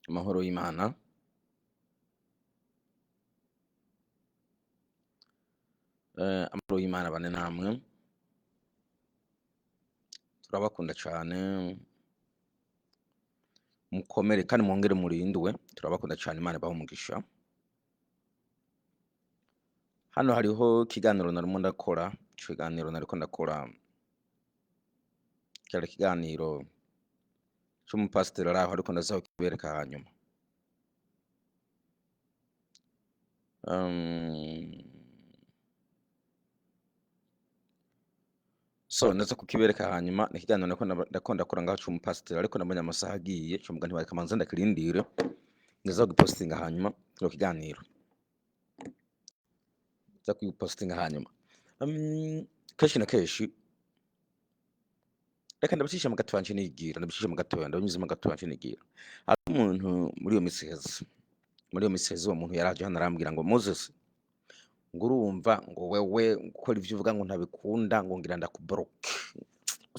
Amahoro y'Imana. Amahoro y'Imana bane namwe. Turabakunda cane, mukomere kandi mwongere murindwe, turabakunda cane, Imana ibahe umugisha. Hano hariho ikiganiro narimo ndakora, ikiganiro nariko ndakora cari ikiganiro c'umupasiteri araho, ariko ndaza kukibereka hanyuma. So ndaza kukibereka hanyuma, ni ikiganiro nariko ndakora ngaho c'umupasiteri, ariko nabonye amasaha agiye, ca mvuga nti reka manze ndakirindire, ndaza kugipostinga hanyuma kino kiganiro. Ndaza kugipostinga hanyuma. Kenshi na kenshi reka ndabicisha mu gatoya nce nigira, ndabicisha mu gatoya, ndabinyuze mu gatoya nce nigira. Hari umuntu muri iyo misi iheze, muri iyo misi iheze uwo muntu yaraje hano arambwira ngo Moses, ngo urumva ngo wewe gukora ivyo uvuga ngo ntabikunda, ngo ngira ndakubloke,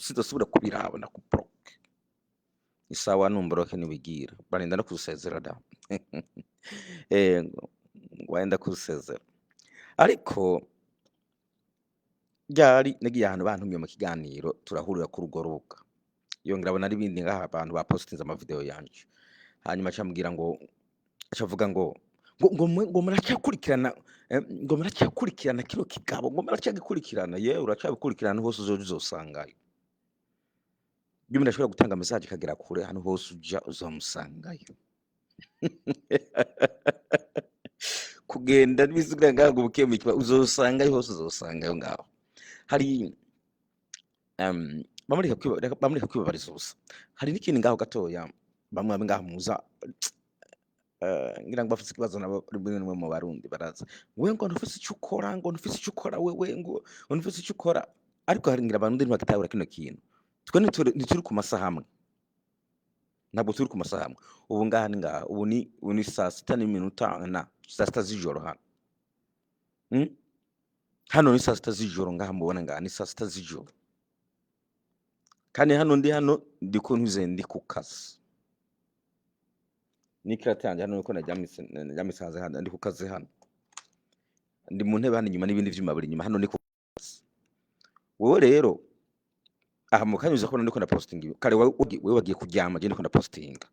sinzosubira kubiraba, ndakubloke. Isawa numbloke niwigira, barinda no kusezera da. Ngo wenda kusezera. Ariko ryari nagiye ahantu bantumiye mu kiganiro, turahurira kuri urwo rubuga. Yongera abona n'ibindi ngaha abantu bapostinze ama video yanje. Hanyuma acambwira ngo, acavuga ngo ngo muracyakurikirana, ngo muracyakurikirana kino kigabo, ngo muracyagikurikirana. Yewe uracyabikurikirana hose uzoja uzosangayo. Iyo umuntu ashobora gutanga message ikagera kure, hano hose uja uzomusangayo. Kugenda n'ibisigaye ngaho ngo bukemuke, uzosangayo hose, uzosangayo ngaho. Hari bamureka kwibabariza ubusa. Hari n'ikindi ngaho gatoya, bamwe bamwe ngaho muza, ngira ngo bafise ikibazo nabo rimwe rimwe mu Barundi baraza. Wewe ngo ntufise ico ukora, ngo ntufise ico ukora, wewe ngo ntufise ico ukora. Ariko hari ngira Abarundi ntibagitahura kino kintu. Twe ntituri ku masaha amwe. Ntabwo turi ku masaha amwe. Ubu ngaha ni ngaha, ubu ni saa sita n'iminota na saa sita z'ijoro hano. Hano ni saa sita z'ijoro ngaha mubona ngaha ni saa sita z'ijoro. Kandi hano ndi hano ndiko ntuze ndi ku kazi. N'ikirata yanje hano nuko najyamitse hanze hano ndi ku kazi hano. Ndi mu ntebe hano inyuma n'ibindi vyuma biri inyuma hano ni ku kazi. Wewe rero aha mu kanya uza kubona ndiko ndapostinga kare, wewe wagiye kuryama, je ndiko ndapostinga.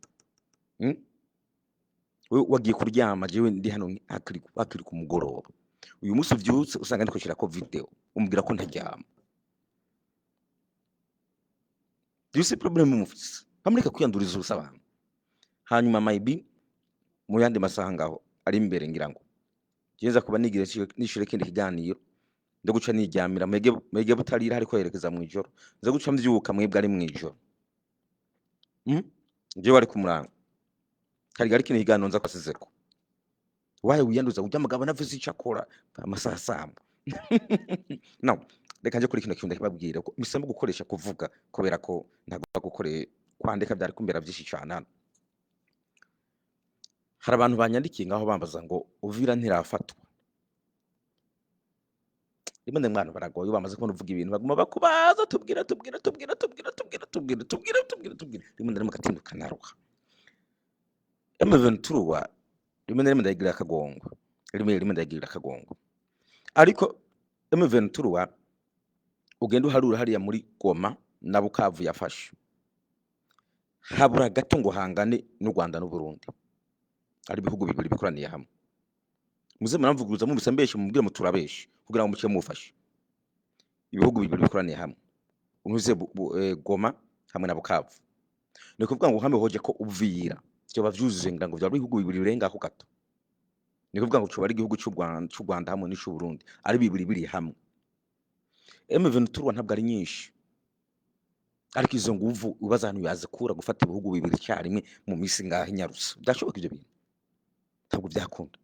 Wewe wagiye kuryama, jewe ndi hano hakiri ku mugoroba. Uyu munsi uvyutse usanga ndiko nshirako video umbwira ko ntaryama. Do you see problem mufise? Bamureka kwiyanduriza ubusa abantu. Hanyuma maybe mu yandi masaha ngaho ari imbere ngira ngo nza kuba nigira nishire kindi kiganiro, ndo guca niryamira mwege butarira hariko yerekeza mw'ijoro, nza guca mvyuka mwebwe ari mw'ijoro. Jewe ari ku murango hari kindi kiganiro nza kwasizeko. Waye wiyanduza urya mugabo ntavuze ico akora amasaha samba. No, reka nje kuri kino kintu ndakibabwira ko bisaba gukoresha kuvuga, kubera ko ntagomba gukore kwandika byari kumbera vyinshi cane hano. Hari abantu banyandikiye ngaho bambaza ngo Uvira ntirafatwa. Rimwe na rimwe abantu baragoye, bamaze kubona uvuga ibintu baguma bakubaza, tubwira tubwira tubwira tubwira tubwira tubwira tubwira tubwira tubwira, rimwe na rimwe agatinda ukanaruha. M23 rimwe na rimwe ndayigirira akagongo, rimwe rimwe ndayigirira akagongo. Ariko M23 ugenda uharura hariya muri Goma na Bukavu yafashe, habura gato ngo hangane n'u Rwanda n'u Burundi, ari ibihugu bibiri bikoraniye hamwe. Muze muramvuguruza mubise mbeshe, mubwire muturabeshe kugira ngo muce mufashe. Ibihugu bibiri bikoraniye hamwe, unuze Goma hamwe na Bukavu, ni kuvuga ngo hamwe hoje ko Uvira vyoba vyuzuye, ngira ngo vyoba ibihugu bibiri birenga ako gato. Ni kuvuga ngo coba ari igihugu c'u Rwanda hamwe n'ic'u Burundi, ari bibiri biri hamwe. M23 ntabwo ari nyinshi, ariko izo nguvu ubaza ahantu yazikura gufata ibihugu bibiri icyarimwe mu misi ngaho inyarusa, byashoboka ivyo bintu? Ntabwo byakunda,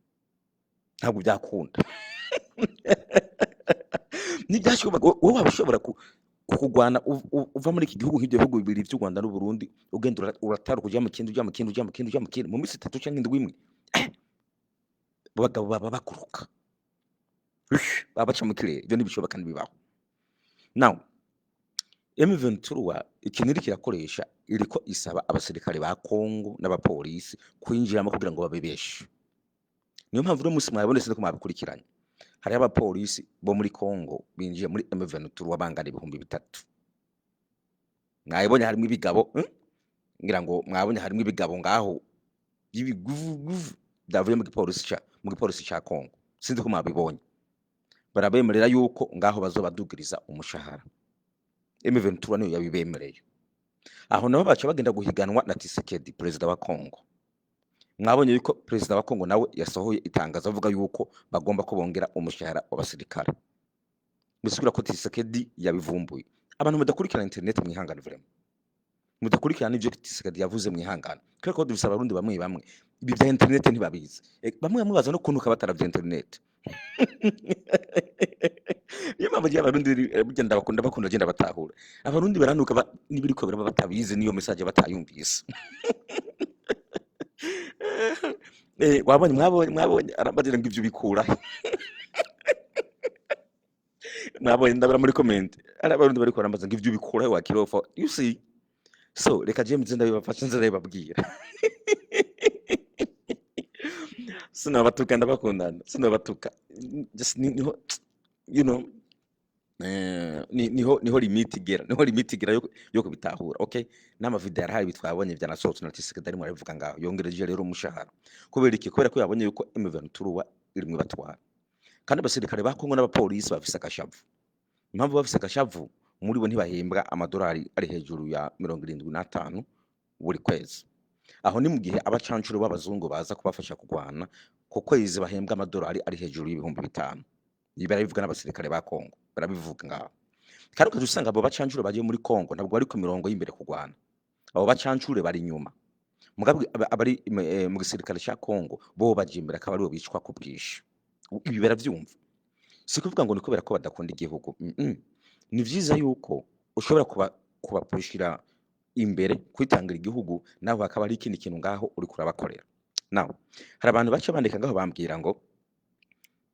ntabwo byakunda. Ntibyashoboka. Wowe waba ushobora kugwana uva muri iki gihugu nk'ibyo bihugu bibiri vy'u Rwanda n'u Burundi, ugenda urataruka uja mu kindi, uja mu kindi, uja mu kindi, uja mu kindi, mu misi itatu canke indwi imwe. Abagabo baba baguruka, baba baca mu kirere. Ivyo ntibishoboka, ntibibaho. Now M23 ikintu iriko irakoresha, iriko isaba abasirikare ba Kongo n'abapolisi kwinjiramo kugira ngo babe benshi. Niyo mpamvu uno musi mwabonye, sinzi ko mwabikurikiranye, hariho abapolisi bo muri Kongo binjiye muri M23 bangana 3000. Mwabonye harimo ibigabo, Ngira ngo mwabonye harimo ibigabo ngaho by'ibiguvuguvu byavuye mu gipolisi ca Kongo. Sinzi ko mwabibonye. Barabemerera yuko ngaho bazobadugiriza umushahara. M23 niyo yabibemereye. Aho nabo baca bagenda guhiganwa na Tshisekedi, perezida wa Kongo. Mwabonye yuko perezida wa Kongo nawe yasohoye itangazo avuga yuko bagomba ko bongera umushahara w'abasirikare, bisigura ko Tshisekedi yabivumbuye. Abantu mudakurikirana internet, mwihangane vraiment. Mudakurikirana ivyo Tshisekedi yavuze, mwihangane, kubera ko dufise Abarundi bamwe bamwe ibi vya internet ntibabizi. Bamwe bamwe baza no kunuka bataravye internet. Niyo mpamvu gihe Abarundi burya ndabakunda, bakunda genda batahura. Abarundi baranuka n'ibiriko biraba batabizi, niyo message batayumvise. Wabonye, mwabonye arabadira ngo ivyo bikura he? Mwabonye, ndabara muri comment ari Abarundi bariko barambaza ngo ivyo bikura he wakirofa. You see, so reka James ndabibafasha, nze ndabibabwira. Sinabatuka, ndabakundana, sinabatuka. Just niho niho limite igera, niho limite igera yo kubitahura. Okay, n'amavideo arahari bitwabonye vyanasohotse na Tshisekedi arimo arabivuga ngaho. Yongereje rero umushahara kubera iki? Kubera ko yabonye yuko M23 irimwe batwara, kandi abasirikare ba Kongo n'abapolisi bafise agashavu. Impamvu bafise agashavu, muri bo ntibahembwa amadolari ari hejuru ya 75 buri kwezi. Aho ni mu gihe abacancuro b'abazungu baza kubafasha kurwana, ku kwezi bahembwa amadolari ari hejuru y'5000. Ibi barabivuga n'abasirikare ba Kongo, barabivuga ngaho. Kandi ukaza usanga abo bacancuro bagiye muri Kongo ntabwo bari ku mirongo y'imbere kurwana, abo bacancure bari inyuma. Mugabo abari mu gisirikare ca Kongo bo baje imbere, akaba aribo bicwa ku bwinshi. Ibi baravyumva. Si kuvuga ngo ni kubera ko badakunda igihugu. Ni vyiza yuko ushobora kubapushira imbere kwitangira igihugu, naho hakaba hari ikindi kintu ngaho uriko urabakorera. Now hari abantu baca bandika ngaho bambwira ngo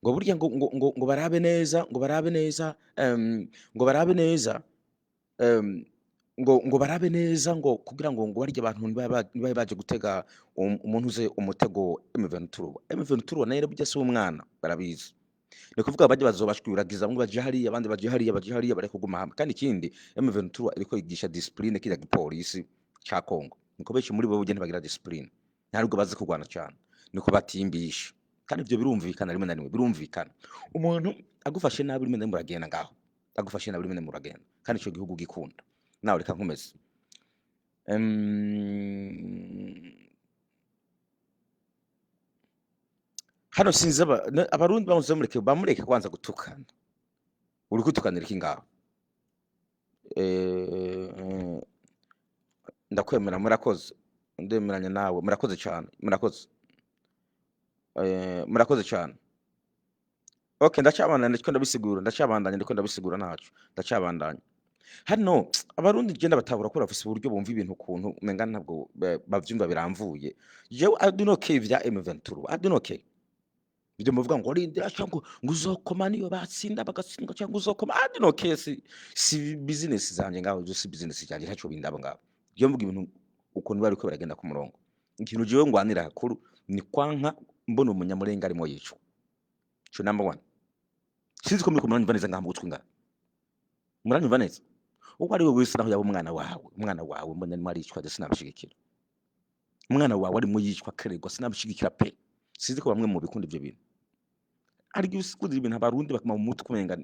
burya ngo barabe neza, ngo barabe neza, ngo barabe neza, ngo barabe neza, ngo kugira ngo barya abantu ntibabe baje gutega umuntu uze umutego M23. M23 nayo burya si umwana, barabizi. Ni kuvuga bajya bazobashwiragiza, bamwe baje hariya, abandi baje hariya, baje hariya, bareke kuguma hamwe. Kandi ikindi, M23 iriko yigisha discipline kiriya gipolisi ca Kongo. Niko benshi muri bo burya ntibagira discipline, ntabwo bazi kurwana cyane, niko batimbisha. Kandi ivyo birumvikana, rimwe na rimwe birumvikana. Umuntu agufashe nabi, rimwe na rimwe uragenda ngaho. Agufashe nabi, rimwe na rimwe uragenda, kandi ico gihugu gikunda. Nawe reka nkomeze. Hano sinzi Abarundi bamuze, mureke bamureke kwanza gutukana. Uri gutukanira iki ngaho? Ndakwemera, murakoze, ndemeranya nawe, murakoze cyane, murakoze. Murakoze cyane. Okay, ndacabandanya, ndiko ndabisigura, ndacabandanya, ndiko ndabisigura, ntaco, ndacabandanya. Hano Abarundi genda batabura ko bafise uburyo bumva ibintu ukuntu umenga ntabwo bavyumva biramvuye. Jewe I do not care vya M23, I do not care. Ibyo muvuga ngo rindira cyangwa ngo uzokoma niyo batsinda bagatsindwa cyangwa uzokoma, I do not care. Si business zanje ngaho, zo si business zanje, ntaco bindaba ngaho. Jewe mvuga ibintu ukuntu bariko baragenda ku murongo. Ikintu jewe ngwanira hakuru ni kwanka mbona Umunyamurenga arimo yicwa. Ico number one. Sinzi ko muriko muranyumva neza ngaha mu gutwi ngaha. Muranyumva neza? Uwo ari we wese, naho yaba umwana wawe, umwana wawe mbona arimo aricwa, je sinabishigikira. Umwana wawe arimo yicwa akererwa, sinabishigikira pe. Sinzi ko bamwe mu bikunda ivyo bintu. Hari igihe usikundira ibintu Abarundi bakuma mu mutwe umenga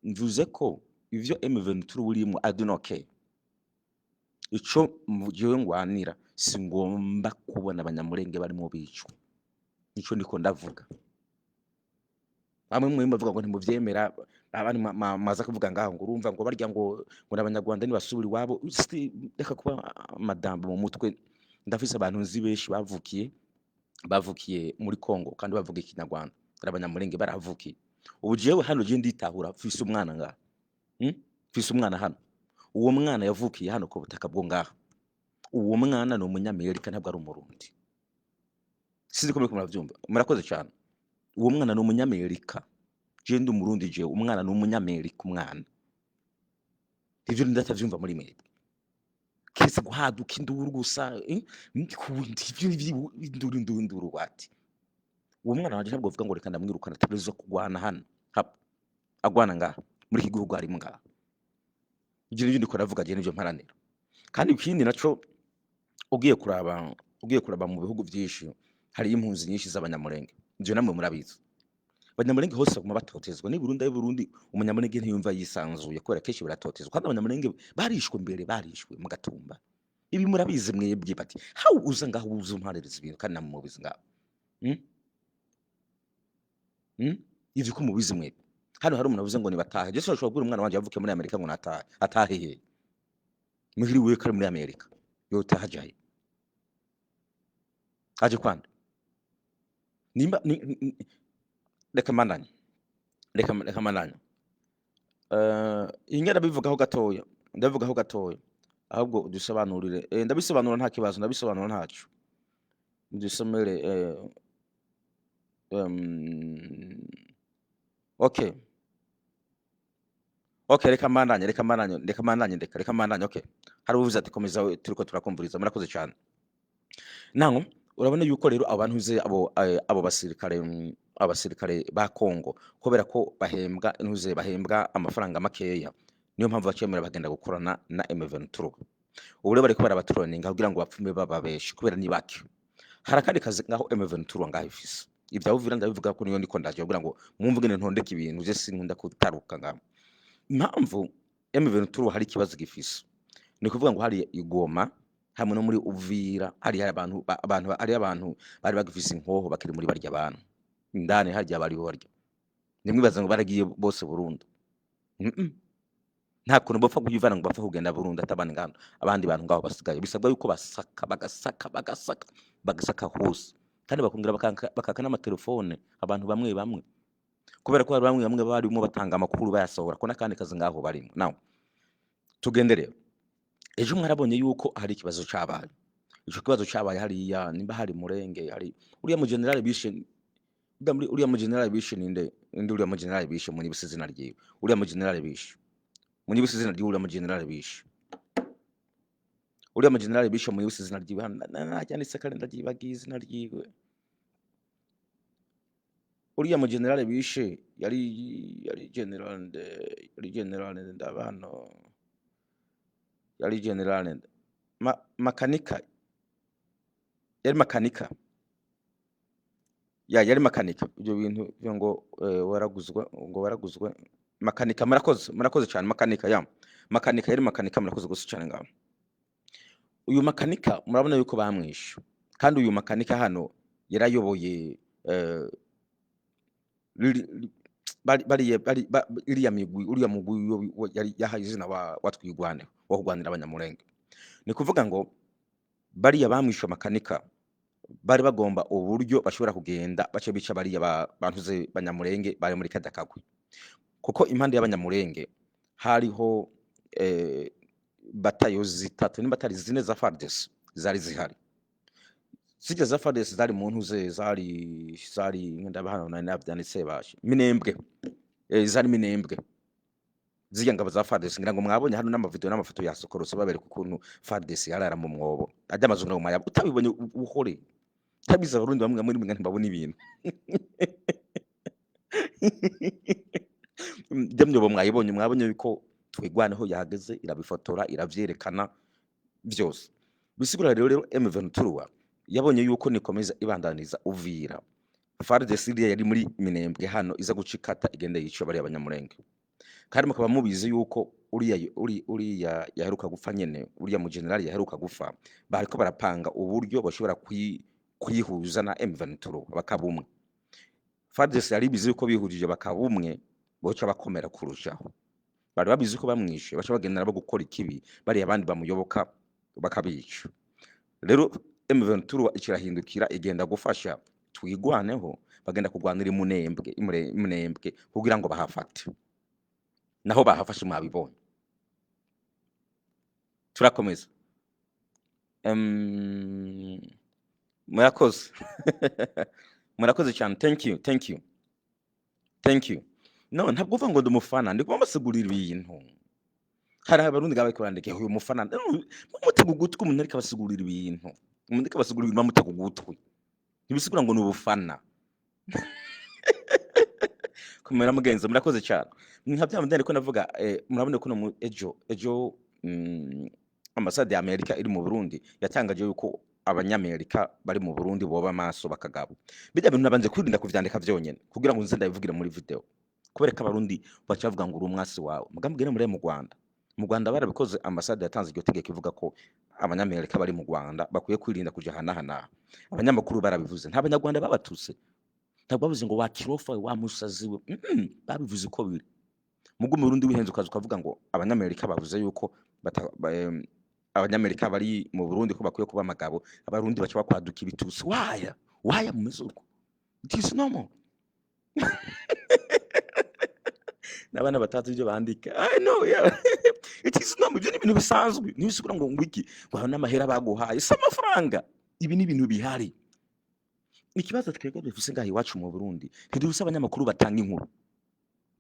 mvuze ko ivyo M23 urimo, I do not care. Ico jewe ngwanira, singomba kubona Abanyamurenge barimo bicwa. Nico ndiko ndavuga. Bamwe mwe bavuga ngo ntimuvyemera, abandi maza kuvuga ngaho ngo urumva ngo barya ngo n'Abanyarwanda nibasubira iwabo. Reka kuba amadambo mu mutwe. Ndafise abantu nzi benshi bavukiye muri Kongo kandi bavuga Ikinyarwanda, ari Abanyamurenge, barahavukiye. Ubu jewe hano je nditahura, mfise umwana ngaha, Mfise umwana hano. Uwo mwana yavukiye hano ku butaka bwo ngaha. Uwo mwana ni Umunyamerika, ntabwo ari Umurundi. Sinzi ko muriko muravyumva. Murakoze cyane. Uwo mwana ni Umunyamerika, je ndi Umurundi. Jewe umwana ni Umunyamerika, umwana. Ivyo ndatavyumva muri mwebwe, keretse guhaduka induru gusa, ivyo induru, induru, induru. Wati uwo mwana wanje ntabwo bavuga ngo reka ndamwirukana, ategerezwa kugwana hano hapa, agwana ngaha muri iki gihugu harimo ngaha. Ivyo nivyo ndiko ndavuga je, nivyo mparanira. Kandi ikindi naco, ugiye kuraba mu bihugu vyinshi hariyo impunzi nyinshi z'Abanyamurenge. Ivyo namwe murabizi. Abanyamurenge hose baguma batotezwa. Ni Burundi, ari Burundi, Umunyamurenge ntiyumva yisanzuye kubera kenshi baratotezwa. Kandi Abanyamurenge barishwe mbere, barishwe mu Gatumba. Ibi murabizi mwebwe. Bati how uza ngaho uza umpaririza ibintu kandi namwe mubizi ngaho? Ivyo ko mubizi mwebwe. Hano hari umuntu avuze ngo nibatahe. Je sinashobora kubwira umwana wanje yavukiye muri Amerika ngo natahe. Atahe he? Muhiri wiwe kari muri Amerika, yotaha ajahe? Aje kwanda nimba reka mandanye, reka mandanye. Inge ndabivugaho gatoya, ndabivugaho gatoya. Ahubwo udusobanurire. Ndabisobanura, nta kibazo, ndabisobanura ntaco. Dusomere. Okay, reka mbandanye, reka mbandanye, reka mbandanye, reka mbandanye. Okay, hari uvuze ati komeza we, turiko turakumviriza. Murakoze cyane. Naho urabona yuko rero abantu uze abo basirikare, abasirikare ba Kongo, kubera ko bahembwa ntuze, bahembwa amafaranga makeya, niyo mpamvu bacemera bagenda gukorana na M23. Ubu rero bariko barabatroninga kugira ngo bapfume bababeshe, kubera ni bake. Hari akandi kazi ngaho M23 ngaho ifise. Ivya Uvira ndabivuga ko niyo ndiko ndaje kugira ngo mwumve ingene ntondeka ibintu. Je sinkunda kutaruka ngaho. Impamvu M23 hari ikibazo gifise, ni kuvuga ngo hari igoma hamwe no muri Uvira hari abantu hari abantu bari bagifise inkoho, bakiri muri barya bantu indani harya bariho barya. Nimwibaza ngo baragiye bose burundu. Nta kuntu bapfa kuyivana ngo bapfa kugenda burundu atabandi ngano, abandi bantu ngaho basigaye. Bisabwa yuko basaka, bagasaka, bagasaka, bagasaka hose, kandi bakongera bakaka n'amatelefone abantu bamwe bamwe, kubera ko hari bamwe bamwe barimo batanga amakuru bayasohora, ko n'akandi kazi ngaho barimo. Nawe tugende rero. Ejo mwarabonye yuko hari ikibazo cabaye. Ico kibazo cabaye hariya, nimba hari Murenge, hari uriya mu general bishe, uriya mu general bishe. Ninde? Ninde uriya mu general bishe? Munyibutse izina ryiwe. Uriya mu general bishe, munyibutse izina ryiwe. Uriya mu general bishe, uriya mu general bishe, munyibutse izina ryiwe. Hano naryanditse kare, ndaryibagiye izina ryiwe. Uriya mu general bishe yari general nde? Yari general nde? Ndaba hano, yari general nde? Makanika, yari Makanika. Ya, yari Makanika. Ibyo bintu byo ngo waraguzwe, ngo waraguzwe. Makanika, murakoze, murakoze cyane. Makanika, ya Makanika, yari Makanika. Murakoze gusa cyane ngaho. Uyu Makanika murabona yuko bamwishe. Kandi uyu Makanika hano yarayoboye bariye iriya migwi, uriya mugwi yari yahaye izina wa Twigwane, wo kurwanira Abanyamurenge. Ni kuvuga ngo bariya bamwishe Makanika bari bagomba uburyo bashobora kugenda bace bica bariya bantuze Banyamurenge bari muri kajya kagwi, kuko impande y'Abanyamurenge hariho batayo zitatu, nimba atari zine, za FARDC zari zihari. Zijya za FARDC zari mu ntuze, zari ndaba hano nari navyanditse bashe Minembwe, zari Minembwe. Zirya ngabo za FARDC, ngira ngo mwabonye hano n'amavideo n'amafoto yasokorotse, babereka ukuntu FARDC yarara mu mwobo. Ajya amazu, ngira ngo mwayab utabibonye uhore tabiza. Abarundi bamwe muri mwe ntibabona ibintu. Ibyo myobo mwayibonye, mwabonye yuko Twigwaneho yahageze, irabifotora, iravyerekana byose. Bisigura rero M23 yabonye yuko nikomeza ibandaniza Uvira, FARDC iriya yari muri Minembwe hano iza guca ikata igenda yica bariya Abanyamurenge. Kandi mukaba mubizi yuko uriya yaheruka gupfa nyene, uriya mu general yaheruka gupfa, bariko barapanga uburyo bashobora kwihuza na M23 bakaba umwe. FARDC yari bizi yuko bihurije bakaba umwe boca bakomera kurushaho. Bari babizi ko bamwishe baca bagenda nabo gukora ikibi, bariya abandi bamuyoboka bakabica. Rero M23 ikirahindukira igenda gufasha Twigwaneho, bagenda kurwanira imunembwe, Imunembwe, kugira ngo bahafate. Naho bahafashe, mwabibonye. Turakomeza. Murakoze, murakoze cyane. Thank you, thank you, thank you. No, ntabwo uvuga ngo ndi umufana, ndi kubabasigurira ibintu. Hari Abarundi ngaho bariko barandika uyu mufana, mumutega ugutwi. Umuntu ariko abasigurira ibintu, umuntu ariko abasigurira ibintu, bamutega ugutwi, ntibisigura ngo ni ubufana. Komera mugenzi, murakoze cyane. Nka bya bindi ariko navuga, murabona ko no ejo ambasade ya Amerika iri mu Burundi yatangaje yuko Abanyamerika bari mu Burundi boba amaso bakagaba. Bijya bintu nabanje kwirinda kuvyandika vyonyene kugira ngo nze ndabivugire muri video, kubera ko Abarundi baca bavuga ngo uri umwasi wawe. Mugambwe muri mu Rwanda, mu Rwanda barabikoze. Ambasade yatanze iryo tegeko ivuga ko Abanyamerika bari mu Rwanda bakwiye kwirinda kuja ahanahana. Abanyamakuru barabivuze, nta Banyarwanda babatutse, ntabwo bavuze ngo wa kirofa we, wa musazi we. Babivuze uko biri. Mugu mu Burundi wihenze ukaza ukavuga ngo Abanyamerika bavuze yuko Abanyamerika bari mu Burundi ko bakwiye kuba amagabo, Abarundi baca bakwaduka ibitutsi. Waya waya mumeze uko, it is normal. N'abana batazi ibyo bandika, I know, yeah. It is normal. Ibyo ni ibintu bisanzwe, ntibisigura ngo iki, ngo ayo n'amahera baguhaye, si amafaranga. Ibi ni ibintu bihari. Ikibazo twebwe dufise ngaha iwacu mu Burundi, ntidufise abanyamakuru batanga inkuru.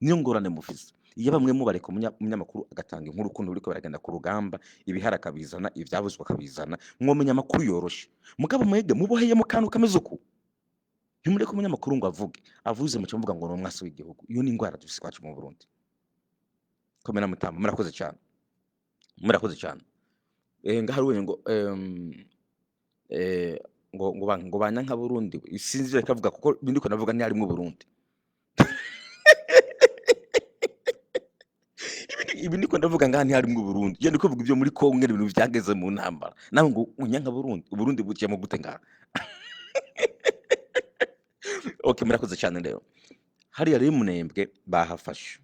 Niyo ngorane mufise. Iyo bamwe mubareka umunyamakuru agatanga inkuru ukuntu biriko baragenda ku rugamba, ibihari akabizana, ivyavuzwe akabizana, mwomenya amakuru yoroshe. Mugabo mwebwe muboheye mu kantu kameze uku, ntimureke umunyamakuru ngo avuge. Avuze muca muvuga ngo ni umwasi w'igihugu. Iyo ni ingwara dufise iwacu mu Burundi. Komera mutamba, murakoze cyane, murakoze cyane. Ngaha rubonye ngo ngo banyanka Burundi, sinzi ivyo kavuga, kuko ibindi ko navuga ntiharimwo Burundi. Ibi ndiko ndavuga ngaha ntiharimwo Burundi. Je ndiko mvuga ibyo muri Kongo, ibintu vyageze mu ntambara. Nawe ngo unyanka Burundi, Uburundi buciye mu gute ngaha? Okay, murakoze cyane. Rero hariya rero Munembwe bahafashe,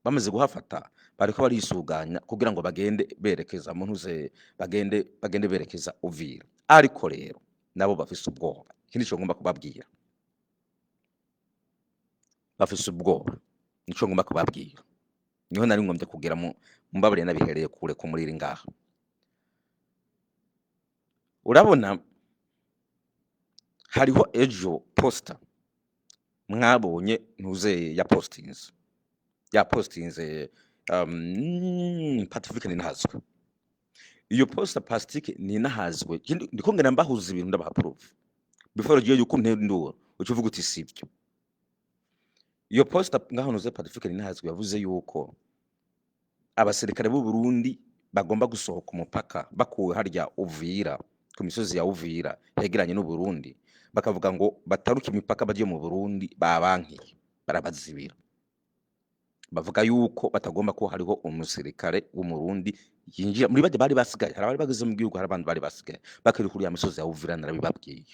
bamaze guhafata bariko barisuganya kugira ngo bagende berekeza mu ntuze, bagende berekeza Uvira. Ariko rero nabo bafise ubwoba. Iki nico ngomba kubabwira, bafise ubwoba, nico ngomba kubabwira. Niho nari ngombye kugira mu mbabariye, nabihereye kure ku muriri ngaha. Urabona hariho ejo posta mwabonye, ntuze ya postinze, ya postinze Pacifique Ninahazwe. Iyo posta Pacifique Ninahazwe, ndiko ngenda mbahuza ibintu, ndabaha proof before giye yuko ntera induru uca uvuga uti sivyo. Iyo posta ngaho ntuze Pacifique Ninahazwe yavuze yuko abasirikare b'u Burundi bagomba gusohoka umupaka bakuwe harya Uvira, ku misozi ya Uvira hegeranye n'u Burundi, bakavuga ngo bataruke imipaka bagiye mu Burundi, babankiye barabazibira, bavuga yuko batagomba ko hariho umusirikare w'Umurundi yinjira muri bajya bari basigaye. Hari abari bageze mu gihugu, hari abandi bari basigaye bakiri kuri ya misozi ya Uvira. Narabibabwiye,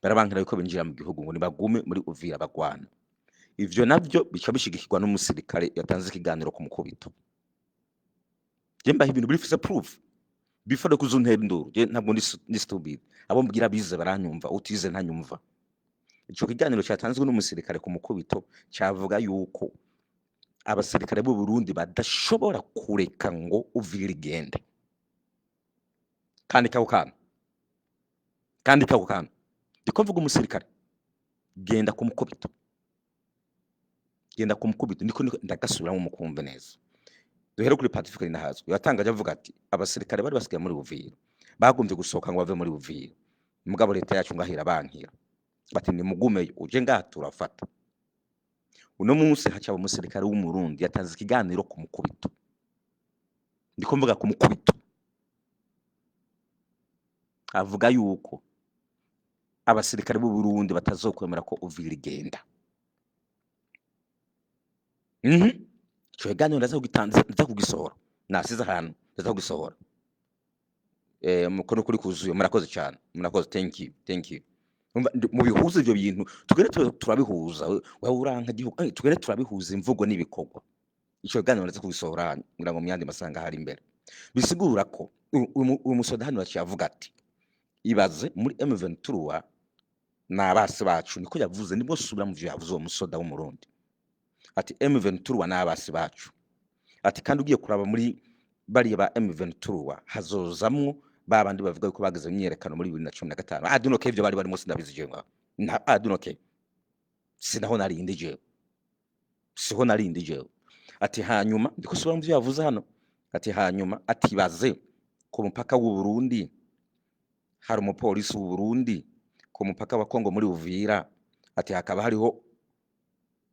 barabankira yuko binjira mu gihugu, ngo nibagume muri Uvira bagwana. Ivyo navyo bica bishigikirwa n'umusirikare yatanze ikiganiro ku mukubito. Je mbaha ibintu bifise proof before kuzuntera induru. Je ntabwo ndi stupid. Abo mbwira bize baranyumva, utize ntanyumva. Ico kiganiro cyatanzwe n'umusirikare ku mukubito cyavuga yuko abasirikare b'u Burundi badashobora kureka ngo Uvira igende. Kandi kako kantu, kandi kako kantu, ndiko mvuga umusirikare. Genda ku mukubito, genda ku mukubito. Ndiko ndagasubiramo mukumve neza. Duhere kuri Pacifique Ninahazwe yatangaje avuga ati abasirikare bari basigaye muri Uvira bagombye gusohoka ngo bave muri Uvira, mugabo leta yacu ngahira bankira bati nimugumeyo, uje ngaha turafata. Uno munsi hacaba umusirikare w'Umurundi yatanze ikiganiro ku mukubito, ndiko mvuga ku mukubito, avuga yuko abasirikare b'u Burundi batazokwemera ko Uvira igenda. Ico kiganiro ndaza kugisohora, nasize ahantu, ndaza kugisohora. Mukono kuri kuzuye. Murakoze cyane, murakoze, thank you, thank you. Mubihuza ivyo bintu, tugende turabihuza. Wewe uranka gihugu, tugende turabihuza imvugo n'ibikorwa. Ico kiganiro ndaza kugisohora ngira ngo mu yandi masanga hari imbere. Bisigura ko uyu musoda hano yaciye avuga ati ibaze muri M23 ni abasi bacu. Niko yavuze, nibwo subira mu vyo yavuze uwo musoda w'Umurundi, ati M23 ni abasi bacu, ati kandi ugiye kuraba muri bariya ba M23 hazozamwo ba bandi bavuga ko bageze imyiyerekano muri 2015. I don't know ivyo bari barimo, sindabizi jewe ngaho. I don't know, sinaho narindi jewe, siho narindi jewe. Ati hanyuma ndiko subira mu byo yavuze hano, ati hanyuma atibaze ku mupaka w'u Burundi hari umupolisi w'u Burundi, ku mupaka wa Kongo muri Uvira ati hakaba hariho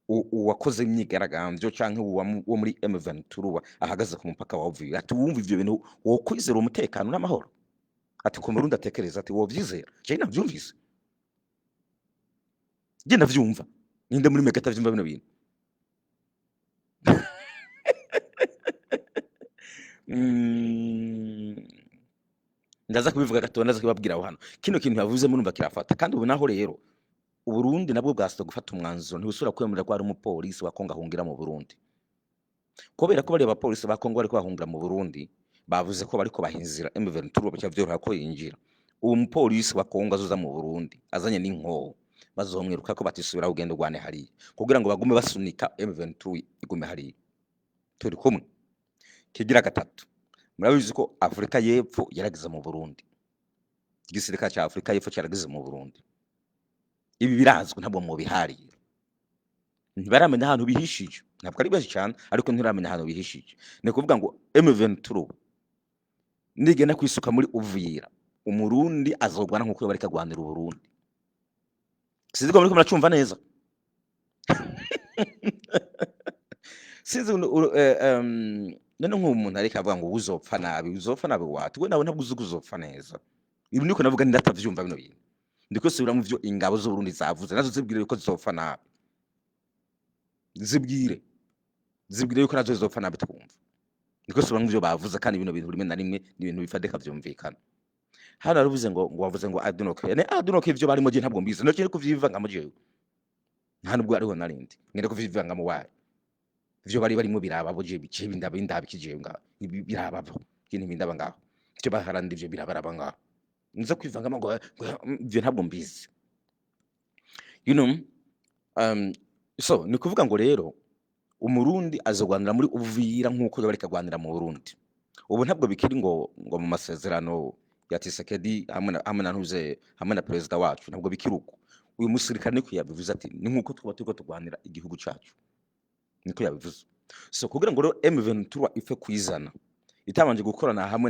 uwakoze imyigaragambyo canke wo muri M23 ahagaze ku mupaka wa Uvira. Ati wumva ivyo bintu wokwizera umutekano n'amahoro? Ati ku Murundi atekereza, ati wovyizera? Je navyumvise, je ndavyumva. Ninde muri mwe atavyumva bino bintu? Ndaza kubivuga gato, ndaza kubabwira aho hano. Kino kintu yavuze murumva kirafata. Kandi ubu naho rero Uburundi nabwo bwasabwe gufata umwanzuro, ntibusubira kwemera ko hari umupolisi wa Kongo ahungira mu Burundi, kubera ko bariya bapolisi ba Kongo bariko bahungira mu Burundi bavuze ko bariko bahinzira M23, bica vyoroha ko yinjira. Uwo mupolisi wa Kongo azoza mu Burundi azanye n'inkoho, bazomwiruka ko batisubira ugenda urwane hariya, kugira ngo bagume basunika M23 igume hariya. Turi kumwe. Kigira gatatu, murabizi ko Afurika y'Epfo yarageze mu Burundi, igisirikare ca Afurika y'Epfo carageze mu Burundi. Ibi birazwi, ntabwo mubiharira. Ntibaramenya ahantu bihishije, ntabwo ari benshi cyane, ariko ntibaramenya ahantu bihishije. Ni ukuvuga ngo M23 nigenda kwisuka muri Uvira, Umurundi azogwana nk'uko yoba ariko agwanira Uburundi. Sinzi ko muriko muracumva neza. Sinzi none nk'ubu umuntu ariko avuga ngo uzopfa nabi, uzopfa nabi wati we nawe ntabwo uzi ko uzopfa neza. Ibi niko navuga, ndatavyumva bino bintu. Ndiko subira mu vyo ingabo z'Uburundi zavuze, nazo zibwire yuko zizopfa nabi, zibwire yuko nazo zizopfa nabi twumva. Ndiko subira mu vyo bavuze, kandi bino bintu rimwe na rimwe ni ibintu bifadika vyumvikana. Hano naravuze ngo wavuze ngo I don't care, ne I don't care ivyo barimo, je ntabwo mbizi, nokiri kuvyivangamo jewe, nta nubwo ariho narindi ngende kuvyivangamo. Wayi ivyo bari barimo birababo, je bice bindaba indaba ikijewe ngaho birababo, je ntibindaba ngaho, ivyo baharanira ivyo birabaraba ngaho, nza kwivangamo ngo ivyo ntabwo mbizi. So ni kuvuga ngo rero Umurundi azogwanira muri Uvira nk'uko yoba ariko agwanira mu Burundi. Ubu ntabwo bikiri ngo mu masezerano ya Tshisekedi hamwe na Ntuze hamwe na perezida wacu, ntabwo bikiri uko. Uyu musirikare niko yabivuze, ati ni nk'uko twaba turiko turwanira igihugu cacu, niko yabivuze. So kugira ngo rero M23 ipfe kwizana itabanje gukorana hamwe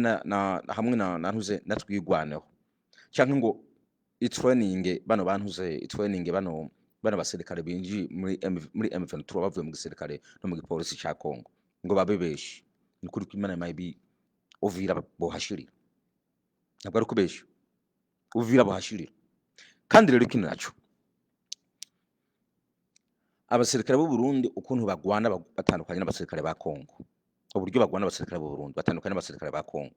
na Ntuze na Twigwaneho, canke ngo itraining bano bantuze, itraining bano basirikare binjiye muri M23 bavuye mu gisirikare no mu gipolisi ca Congo, ngo babe benshi, ni kuri kw'Imana maybe Uvira bohashirira. Ntabwo ari kubesha, Uvira bohashirira. Kandi rero ikindi naco, abasirikare b'u Burundi ukuntu bagwana batandukanye n'abasirikare ba Congo. Uburyo bagwana abasirikare b'u Burundi batandukanye n'abasirikare ba Congo,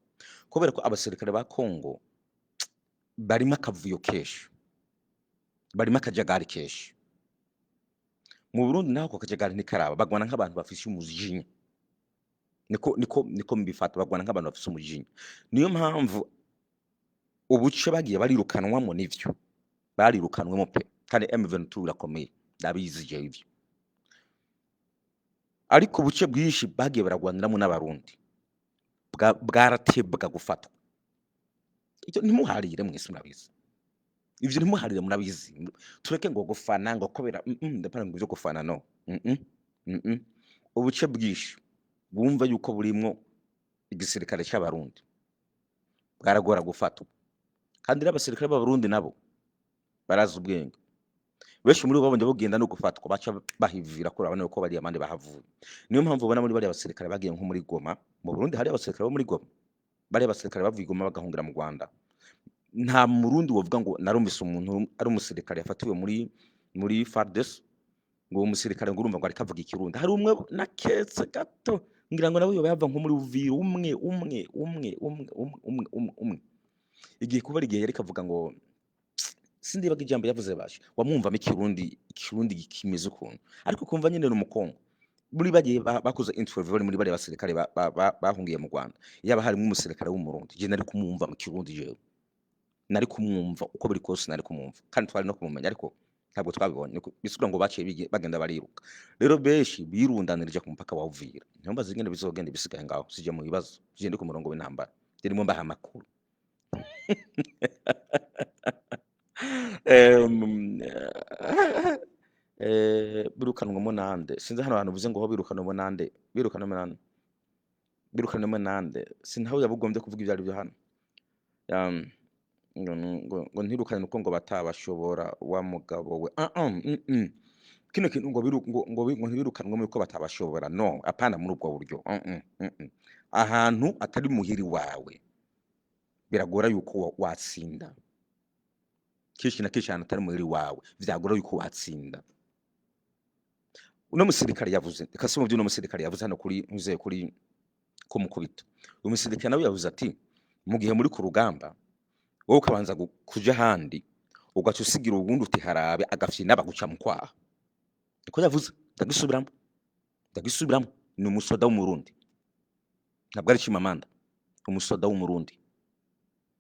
kubera ko abasirikare ba Congo barimo akavuyo kenshi, barimo akajagari kenshi. Mu Burundi naho ako kajagari ntikaraba, bagwana nk'abantu bafise umujinya. Niko mbifata, bagwana nk'abantu bafise umujinya. Niyo mpamvu ubuce bagiye barirukanwamo, nivyo barirukanwemo pe, kandi M23 irakomeye, ndabizi jewe ivyo. Ariko ubuce bwinshi bagiye baragwaniramo n'Abarundi bwaratebwa gufatwa. Ivyo ntimuharire, mwese murabizi. Ivyo ntimuharire, murabizi. Tureke ngo gufana ngo kubera ndapana ngo ivyo gufana no. Ubuce bwinshi bwumva yuko burimwo igisirikare c'Abarundi bwaragora gufatwa. Kandi rero abasirikare b'Abarundi nabo barazi ubwenge. Benshi muri bo babonye bugenda no gufatwa, baca bahivira ko urabona ko bariya abandi bahavuye. Niyo mpamvu ubona muri bariya basirikare bagiye nko muri Goma, mu Burundi hari abasirikare bo muri Goma. Bariya basirikare bavuye i Goma bagahungira mu Rwanda. Nta Murundi wovuga ngo narumvise umuntu ari umusirikare yafatiwe muri FARDC, ngo uwo musirikare ngo urumva ngo ariko avuga ikirundi. Hari umwe naketse gato ngira ngo nawe yoba yava nko muri Uvira, umwe umwe umwe umwe umwe umwe umwe umwe. Igihe kubera igihe yariko avuga ngo sindibaga ijambo yavuze basha, wamwumvamo ikirundi kimeze ukuntu, ariko kumva nyene ni umukongo. Muri bagiye bakoze interview bari muri bariya basirikare bahungiye mu Rwanda, yaba harimo umusirikare w'Umurundi, je nari kumwumva mu kirundi, jewe nari kumwumva uko biri kose, nari kumwumva kandi twari no kumumenya, ariko ntabwo twabibonye. Bisigura ngo baciye bagenda bariruka. Rero benshi birundanirije ku mupaka wa Uvira. Ntimbaze ingene bizogenda, ibisigaye ngaho sije mu bibazo, sije ndi ku murongo w'intambara, je ndimo mbaha amakuru. Birukanwamo nande? Sinzi hano hantu uvuze ngo ho birukanwamo nande. Birukanwemo nande? Birukanwemo nande? Sintaho yabugombye kuvuga ivyo arivyo hano. Ngo ntirukane nuko ngo batabashobora wa mugabo we. Ah ah, Kino kintu ngo biru, ngo ngo, ngo ntibirukanwemo yuko batabashobora, no, apana muri ubwo buryo. Ahantu atari muhiri wawe biragora yuko watsinda. Kenshi na kenshi ahantu atari muhiri wawe vyagora yuko watsinda. Uno musirikare yavuze, reka se mu byo uno musirikare yavuze hano kuri ntuze kuri kumukubita. Uyu musirikare nawe yavuze ati mu gihe muri ku rugamba, wowe ukabanza kuja ahandi, ugaca usigira uwundi uti harabe agafyina, baguca mu kwaha. Niko yavuze. Ndagisubiramo, ndagisubiramo. Ni umusoda w'Umurundi, ntabwo ari Chimamanda, umusoda w'Umurundi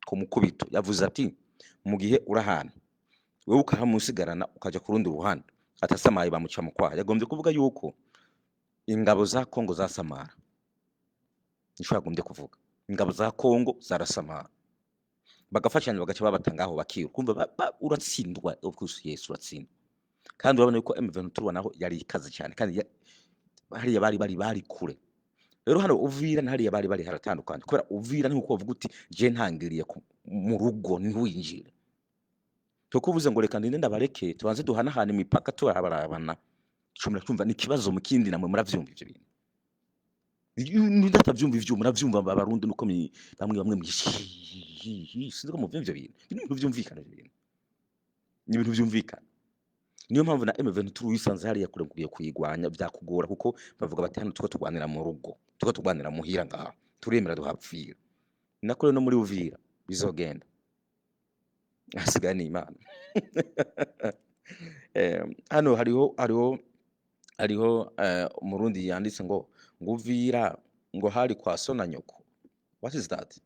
ku mukubito yavuze ati mu gihe uri ahantu, wowe ukahamusigarana ukaja ku rundi ruhande, atasamaye bamuca mu kwaha. Yagombye kuvuga yuko ingabo za Kongo zasamara, nico yagombye kuvuga. Ingabo za Kongo zarasamara, bagafashanya, bagaca babata ngaho bakiruka. Kumva uratsindwa, of course, yes, uratsindwa. Kandi urabona yuko M23 naho yari ikaze cyane, kandi hariya bari kure. Rero hano Uvira na hariya bari haratandukanye, kubera Uvira ni nkuko bavuga uti je ntangiriye mu rugo ntiwinjire. Tuko uvuze ngo reka ndinde ndabareke tubanze duhanahana imipaka, turabarabana, cumira cyumva ni ikibazo mu kindi. Namwe muravyumva ivyo bintu. Ndatavyumva ivyo muravyumva. Abarundi nuko bamwe bamwe sinzi ko muvyumva ivyo bintu. Ni ibintu vyumvikana, ivyo bintu ni ibintu vyumvikana. Niyo mpamvu na M23 wisanze hariya kure kugiye kuyigwanya vyakugora, kuko bavuga bati hano tuko turwanira mu rugo, tuko turwanira muhira ngaha, turemera duhapfira. Nako rero no muri Uvira bizogenda, hasigaye ni Imana. Hano hariho Umurundi yanditse ngo Uvira ngo hari kwa so na nyoko. What is that?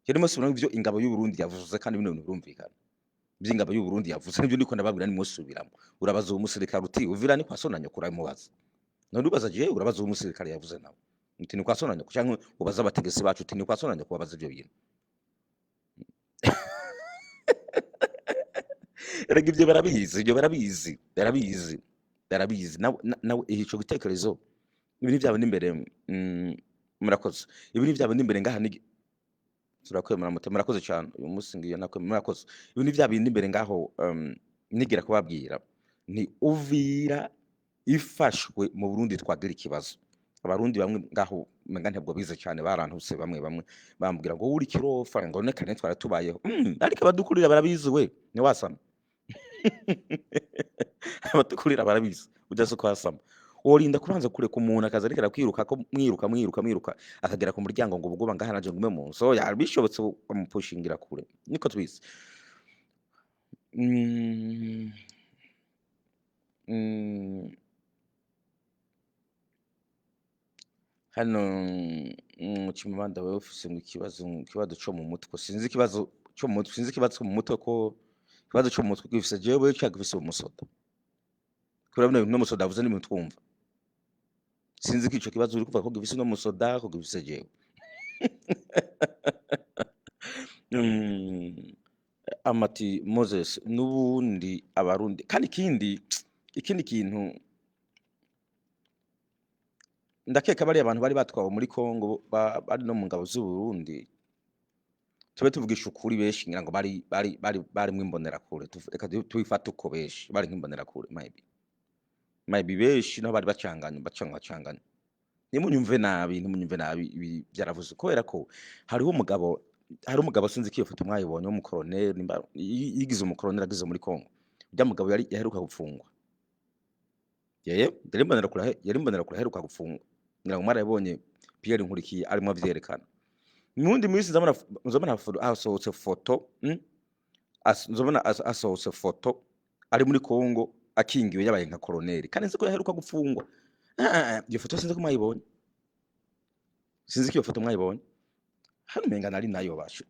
Kirimo subira ivyo ingabo y'u Burundi yavuze, kandi bino bintu birumvikana. Ivy'ingabo y'u Burundi yavuze nibyo ndiko ndababwira, nimwe subiramo. Urabaza uwo musirikare uti Uvira ni kwa so na nyoko, uramubaza. None ubaza jewe, urabaza uwo musirikare yavuze nawe uti ni kwa so na nyoko, canke ubaza abategetsi bacu uti ni kwa so na nyoko, babaza ivyo bintu. Erega ivyo barabizi, ivyo barabizi, barabizi, barabizi. Nawe ico gitekerezo, ibi ni vyaba n'imbere. Murakoze. Ibi ni vyaba n'imbere ngaha ni turakwemera mute. Murakoze cyane. Uyu munsi ngiye nakwemera, murakoze. Ibi ni vya bindi imbere ngaho nigira kubabwira ni Uvira ifashwe mu Burundi twagira ikibazo. Abarundi bamwe ngaho umenga ntabwo bize cyane, barantuse bamwe bamwe bambwira ngo uri kirofa, ngo none kane twara tubayeho. Ariko abadukurira barabizi, we ntiwasama. Abatukurira barabizi, ujya se kwasama, worinda kubanza kureka umuntu akaza ariko arakwiruka ko mwiruka mwiruka mwiruka akagera ku muryango ngo ubwoba ngaha naje ngume mu nzu. Ya bishobotse bamupushingira kure, niko twize. Hano Chimamanda, wewe ufise ngo ikibazo co mu mutwe. Sinzi ikibazo co mu mutwe, sinzi ikibazo mu mutwe, ko ikibazo co mu mutwe gifise jewe ca gifise umusoda, kubera bino bintu n'umusoda avuze n'ibintu twumva. Sinzi ko ico kibazo uri kuvuga ko gifise no musoda, ko gifise jewe. Amati Moses n'ubundi Abarundi. Kandi ikindi kintu, ndakeka bariya abantu bari batwawe muri Kongo bari no mu ngabo z'u Burundi, tube tuvugisha ukuri, benshi ngira ngo bari barimwo imbonerakure. Reka tubifate uko, benshi bari nk'imbonerakure, maybe benshi naho bari bacanganye bacangacanganye. Ntimunyumve nabi, ntimunyumve nabi. Ibi byaravuze kubera ko hariho umugabo, hari umugabo, sinzi ko iyo foto mwayibonye, w'umukoroneri, nimba yigize umukoroneri agize muri Kongo. Urya mugabo yari yaheruka gufungwa, yeye yari imbonerakure, yari imbonerakure aheruka gufungwa. Ngira ngo mwarabibonye, Pierre Nkurikiye arimo avyerekana. Mu wundi minsi nzabona hasohotse foto, nzabona hasohotse foto ari muri Kongo akingiwe, yabaye nka koroneri, kandi nzi ko yaheruka gufungwa. Ah, iyo foto sinzi ko mwayibonye, sinzi ko iyo foto mwayibonye. Hano umenga nari nayo bashe,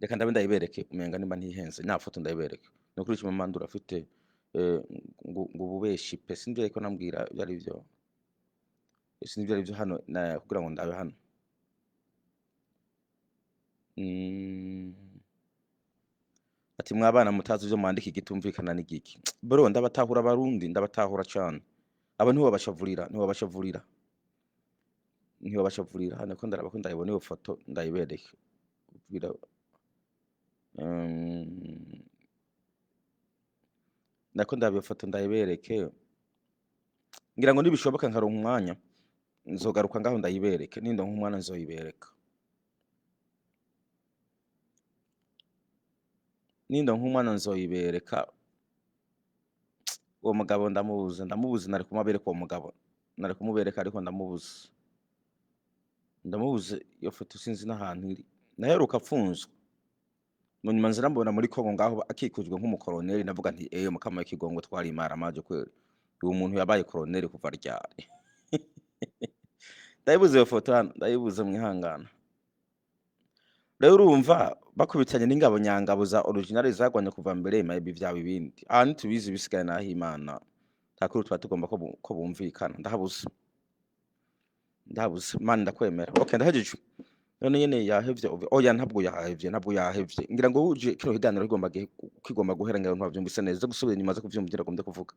reka ndabe ndayibereke. Umenga nimba ntihenze nta foto ndayibereke. Ni ukuri Chimamanda urafite ngo ububeshi pe. Sinzi ariko nambwira ibyo ari byo, sinzi ibyo ari byo hano kugira ngo ndabe hano. Ati mwabana mutazi ivyo mwandika, igitumvikana n'igiki? Bro, ndabatahura Abarundi, ndabatahura cane. Abo ntiwobashavurira, ntiwobashavurira, ntiwobashavurira. Hano ko ndaraba ko ndayibona iyo foto, ndayibereke. Ubwira nako ndaba iyo foto ndayibereke. Ngira ngo nibishoboka nkaronka umwanya, nzogaruka ngaho ndayibereke. Nindonka umwanya nzoyibereka. Nindonka umwanya nzoyibereka. Uwo mugabo ndamubuze, ndamubuze. Nari kumubereka uwo mugabo, nari kumubereka, ariko ndamubuze, ndamubuze. Iyo foto sinzi n'ahantu iri. Naheruka apfunzwe, mu nyuma nzira mbona muri Kongo ngaho akikujwe nk'umukoroneri. Ndavuga nti: "Eyo mukama w'ikigongo, twari imaramaje kweli, uwo muntu yabaye koroneri kuva ryari?" Ndayibuze iyo foto hano, ndayibuze, mwihangana. Rero urumva bakubitanye n'ingabo nyangabo za original zagwanye kuva mbere, maybe vyaba ibindi. Aha ntitubizi, bisigaye naho Imana nta kuri tuba tugomba ko bumvikana. Ndahabuze, ndahabuze. Mana, ndakwemera. Okay, ndahejeje. None nyene yahevye? Oya, ntabwo yahevye, ntabwo yahevye. Ngira ngo uje kino kiganiro kigomba guhera, ngira ngo ntiwavyumvise neza. Gusubira inyuma zo kuvyumva ivyo nagombye kuvuga.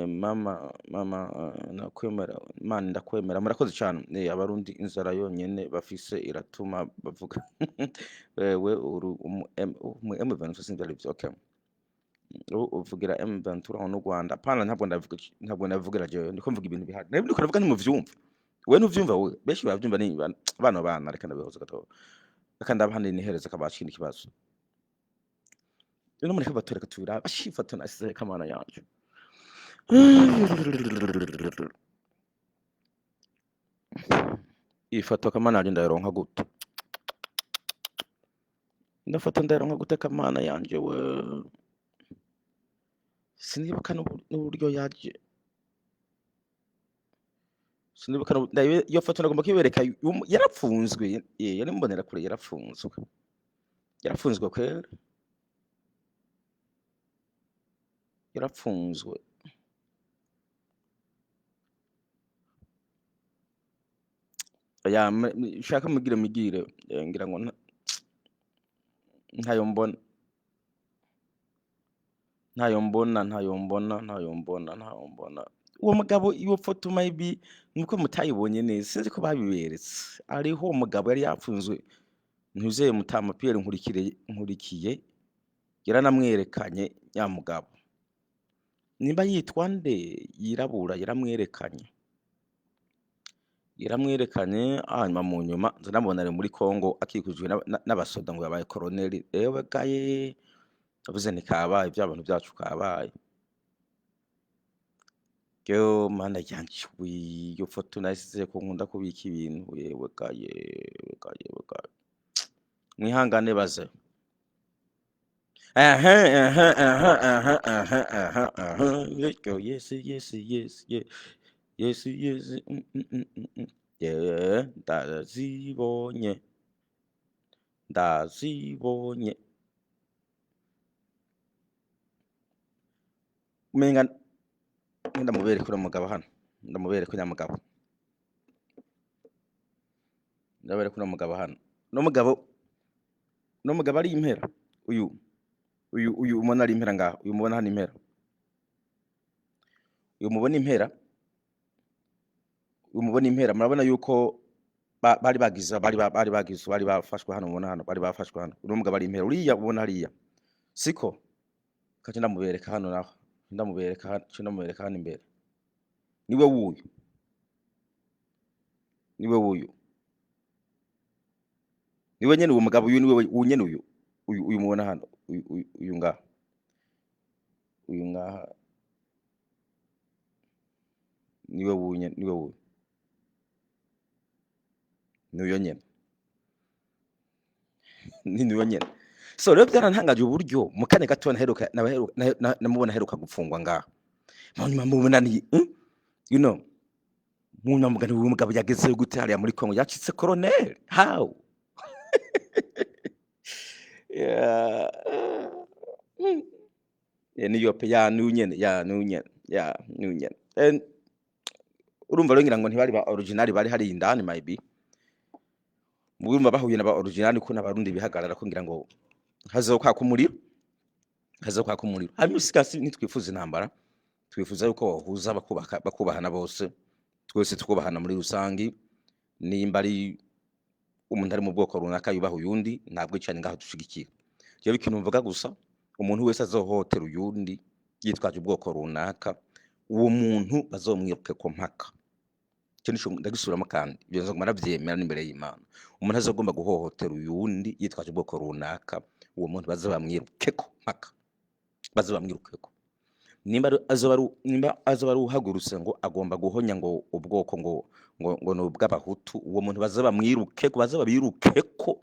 Mama, mama, nakwemera. Mana, ndakwemera. Murakoze cane. Abarundi inzara yonyene bafise iratuma bavuga. Wewe uri umu M, umu M23, sinzi arivyo. Okay, uvugira M23 n'u Rwanda? Pana, ntabwo ndavuga, ntabwo ndavugira jewe. Ndiko mvuga ibintu bihari. Ndiko ndavuga, ntimuvyumva. Wewe ntuvyumva, wewe benshi baravyumva. Ni bano bana, reka ndabihoza gato, reka ndabaha nihereza kabaca ikindi kibazo. Rero mureke batureka tubirabe. Ashifoto nasize, kamana yanje. Iyi foto, kamana yanje, ndayironka gute? Ino foto ndayironka gute, kamana yanje we? Sinibuka n'uburyo yaje, sinibuka iyo foto nagomba kuyibereka. Yarapfunzwe, yari mbonera kure, yarapfunzwe, yarapfunzwe kwera, yarapfunzwe. Ya shaka mugire mugire, ngira ngo ntayo mbona, ntayo mbona, ntayo mbona, ntayo mbona, ntayo mbona. Uwo mugabo, iyo foto maybe nuko mutayibonye neza, sinzi ko babiberetse. Hariho uwo mugabo yari yapfunzwe, ntuzeye Mutama Pierre Nkurikire, Nkurikiye yaranamwerekanye. Nya mugabo nimba yitwa nde, yirabura, yaramwerekanye, yaramwerekanye. Hanyuma mu nyuma nza ndamubona ari muri Congo akikujwe n'abasoda ngo yabaye koroneli. Ewe gaye, avuze nti kabaye, bya bintu byacu kabaye. Yo Mana yanje we, iyo foto nasize ko nkunda kubika ibintu. Yewe gaye, yewe gaye, yewe gaye, mwihangane baze. Aha aha aha aha aha aha aha. Yo, yes, yes. Yeah, ndazibonye, ndazibonye. Umenga ndamubereka uriya mugabo hano, ndamubereka uriya mugabo, ndabereka uriya mugabo hano. No mugabo, no mugabo ari impera. Uyu umubona ari impera ngaho, uyu mubona hano impera, uyu mubona impera, uyu mubona impera. Murabona yuko bari bagize, bari bagize, bari bafashwe hano. Mubona hano bari bafashwe hano. Uno mugabo ari impera, uriya ubona hariya, siko kaje? Ndamubereka hano naho, ndamubereka hano, ndamubereka hano imbere. Niwe wuyu, niwe wuyu, niwe nyene uwo mugabo. Uyu niwe uyu nyene, uyu mubona hano, uyu ngaha, uyu ngaha niwe wuyu nyene, niwe wuyu, niyo nyene, ni niyo nyene. So rero byarantangaje uburyo mu kanya gato naheruka namubona aheruka gupfungwa ngaha, mu nyuma mubona ni mu nyuma mugani, uyu mugabo yageze gute hariya muri Congo yacitse colonel? How? Yeah. Yeah, niyo pe ya niyo nyene, ya niyo nyene, ya niyo nyene. And urumva rero ngira ngo ntibari ba original bari hari indani. Maybe murumva bahuye na ba original, ko n'abarundi bihagarara ko ngira ngo hazokwaka umuriro, hazokwaka umuriro. Hanyuma usigasi, ntitwifuza intambara. Twifuza yuko bohuza bakubahana bose, twese tukubahana muri rusangi. Nimba ari umuntu ari mu bwoko runaka yubaha uyundi, nta bwicanyi ngaho dushigikira. Jewe ikintu mvuga gusa, umuntu wese azohotera uyundi yitwaje ubwoko runaka, uwo muntu bazomwirukeko mpaka. Ico nico ndagisubiramo, kandi ivyo nzoguma ndavyemera n'imbere y'Imana. Umuntu azogomba guhohotera uyundi yitwaje ubwoko runaka, uwo muntu baze bamwirukeko mpaka, baze bamwirukeko. Nimba azoba ari uhagurutse ngo agomba guhonya ngo ubwoko ngo ni ubw'Abahutu, uwo muntu baze bamwirukeko, baze babirukeko.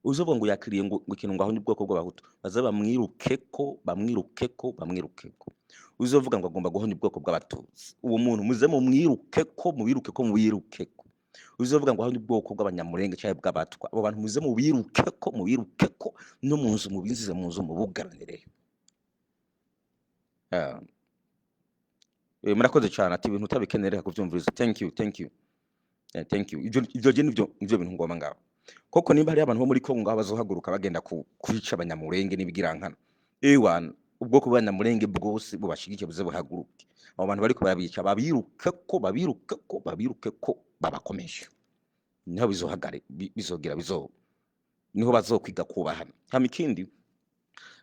Uzovuga ngo yakiriye ngo ikintu ngo ahonye ubwoko bw'Abahutu, baze bamwirukeko, bamwirukeko, bamwirukeko. Uzovuga ngo agomba guhonya ubwoko bw'Abatutsi, uwo muntu muze mumwirukeko, mubirukeko, mubirukeko. Uzovuga ngo ahonye ubwoko bw'Abanyamurenge cyangwa bw'Abatwa, abo bantu muze mubirukeko, mubirukeko, no mu nzu mubinjize mu nzu mubugaranireyo. Ah, murakoze cyane. Ati ibintu utabikeneye reka kuvyumviriza. Thank you, thank you. Thank you. Ivyo je nivyo bintu ngomba ngaho koko. Nimba hariyo abantu bo muri Kongo ngaho bazohaguruka bagenda kwica Abanyamurenge n'ibigirankana, ewana, ubwoko bw'Abanyamurenge bwose bubashigikiye buze buhaguruke, abo bantu bariko barabica babirukeko, babirukeko, babirukeko, babakomeshe. Niho bizohagare bizogira bizo niho bazokwiga kubahana. Hama ikindi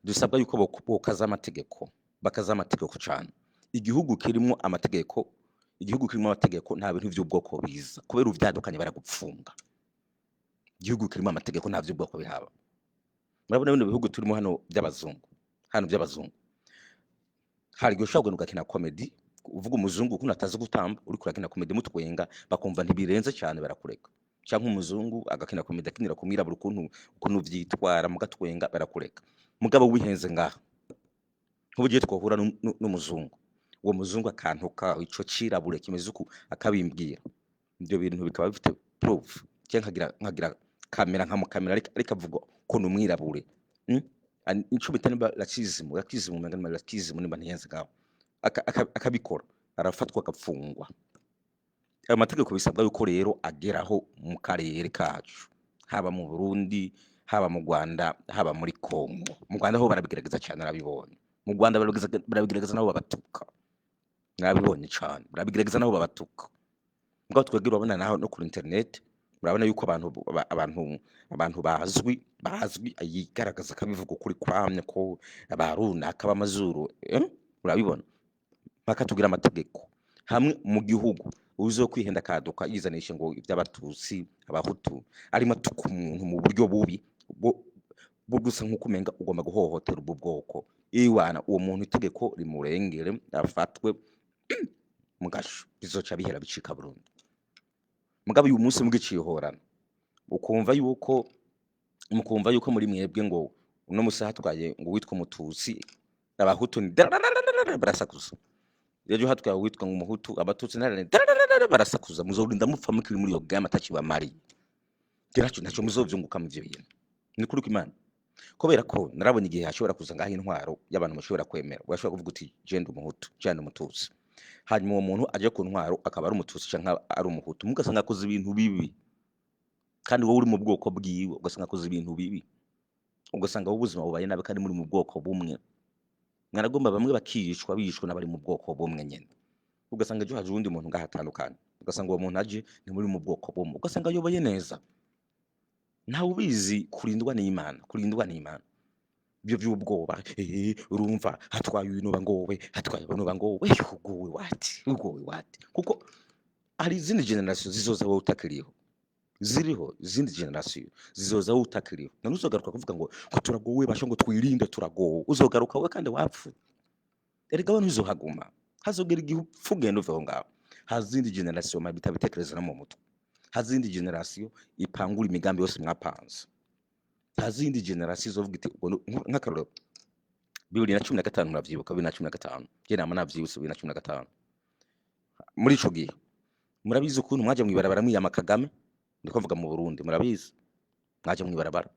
dusabwa yuko bokaza amategeko, bakaza amategeko cane. Igihugu kirimwo amategeko, igihugu kirimo amategeko, nta bintu vy'ubwoko biza, kubera uvyadukanye baragupfunga. Igihugu kirimo amategeko nta vy'ubwoko bihaba. Murabona bino bihugu turimo hano by'abazungu, hano by'abazungu, hari igihe ushobora kugenda ugakina comedy, uvuga umuzungu ukuntu atazi gutamba, uriko urakina comedy mutwenga, bakumva ntibirenze cyane, barakureka. Cyangwa umuzungu agakina comedy akinira ku mwirabura ukuntu vyitwara, mugatwenga, barakureka. Mugabo wihenze ngaha, nk'ubu gihe twahura n'umuzungu, uwo muzungu akantuka ico cirabure kimeze uku, akabimbwira, ibyo bintu bikaba bifite proof, cyangwa nkagira kamera nkamukamera, ariko avuga ko ni umwirabure. Ico bita nimba racism, racism umenga nimba racism, nimba ntihenze ngaho, akabikora, arafatwa agapfungwa. Ayo mategeko bisabwa yuko rero ageraho mu karere kacu, haba mu Burundi, haba mu Rwanda, haba muri Congo. Mu Rwanda ho barabigerageza cyane, narabibonye. Mu Rwanda barabigerageza nabo babatuka, narabibonye cyane, barabigerageza nabo babatuka. Mugabo twebwe urabona naho no kuri internet, murabona yuko abantu bazwi yigaragaza akabivuga ukuri kwamye ko ba runaka b'amazuru, eh? Urabibona mpaka tugira amategeko hamwe mu gihugu. Uzokwihenda akaduka yizanisha ngo iby'Abatutsi, Abahutu, arimo atuka umuntu mu buryo bubi bwo gusa nk'uko umenga ugomba guhohotera ubwo bwoko, iwana uwo muntu itegeko rimurengere, afatwe mu gasho, bizoca bihera bicika burundu. Mugabo uyu munsi mugicihorana, ukumva yuko mukumva yuko muri mwebwe ngo uno musi hatwaye ngo witwa Umututsi, Abahutu ni dararararara barasakuza, ejo hatwaye uwitwa ngo Umuhutu, Abatutsi darararara barasakuza, muzorinda mupfa mukiri muri iyo game atakibamariye. Ntacyo ntacyo muzovyunguka mu ivyo bintu, ni kuri Imana. Kubera ko narabonye igihe hashobora kuza ngaho intwaro y'abantu mushobora kwemera, urashobora kuvuga uti je ndi Umuhutu, je ndi Umututsi, hanyuma uwo muntu aje ku ntwaro akaba ari Umututsi canke ari Umuhutu, mugasanga akoze ibintu bibi, kandi wowe uri mu bwoko bwiwe, ugasanga akoze ibintu bibi, ugasanga wowe ubuzima bubaye nabi kandi muri mu bwoko bumwe. Mwaragomba bamwe bakicwa, bishwe n'abari mu bwoko bumwe nyene. Ugasanga ejo haje uwundi muntu ngaho atandukanye, ugasanga uwo muntu aje ntimuri mu bwoko bumwe, ugasanga ayoboye neza. Ntawe ubizi, kurindwa n'Imana, kurindwa n'Imana. Ibyo by'ubwoba, urumva hatwaye uyu nuba ngowe, hatwaye uyu nuba ngowe, ugowe wati, ugowe wati, kuko hari izindi generation zizoza wowe utakiriho, ziriho izindi generation zizoza wowe utakiriho. None uzogaruka kuvuga ngo turagowe basho, ngo twirinde, turagowe? Uzogaruka wowe kandi wapfuye. Erega we ntuzohaguma, hazogera igihe upfa ugenda uveho ngaho. Hazindi generation bitabitekereza no mu mutwe, hazindi generation ipangura imigambi yose mwapanze, hazindi generation izovuga iti ubwo nk'akarorero 2015, muravyibuka 2015? Je nama navyibutse 2015. Muri ico gihe murabizi ukuntu mwaje mw'ibarabara mwiyama Kagame, ndiko mvuga mu Burundi. Murabizi mwaje mw'ibarabara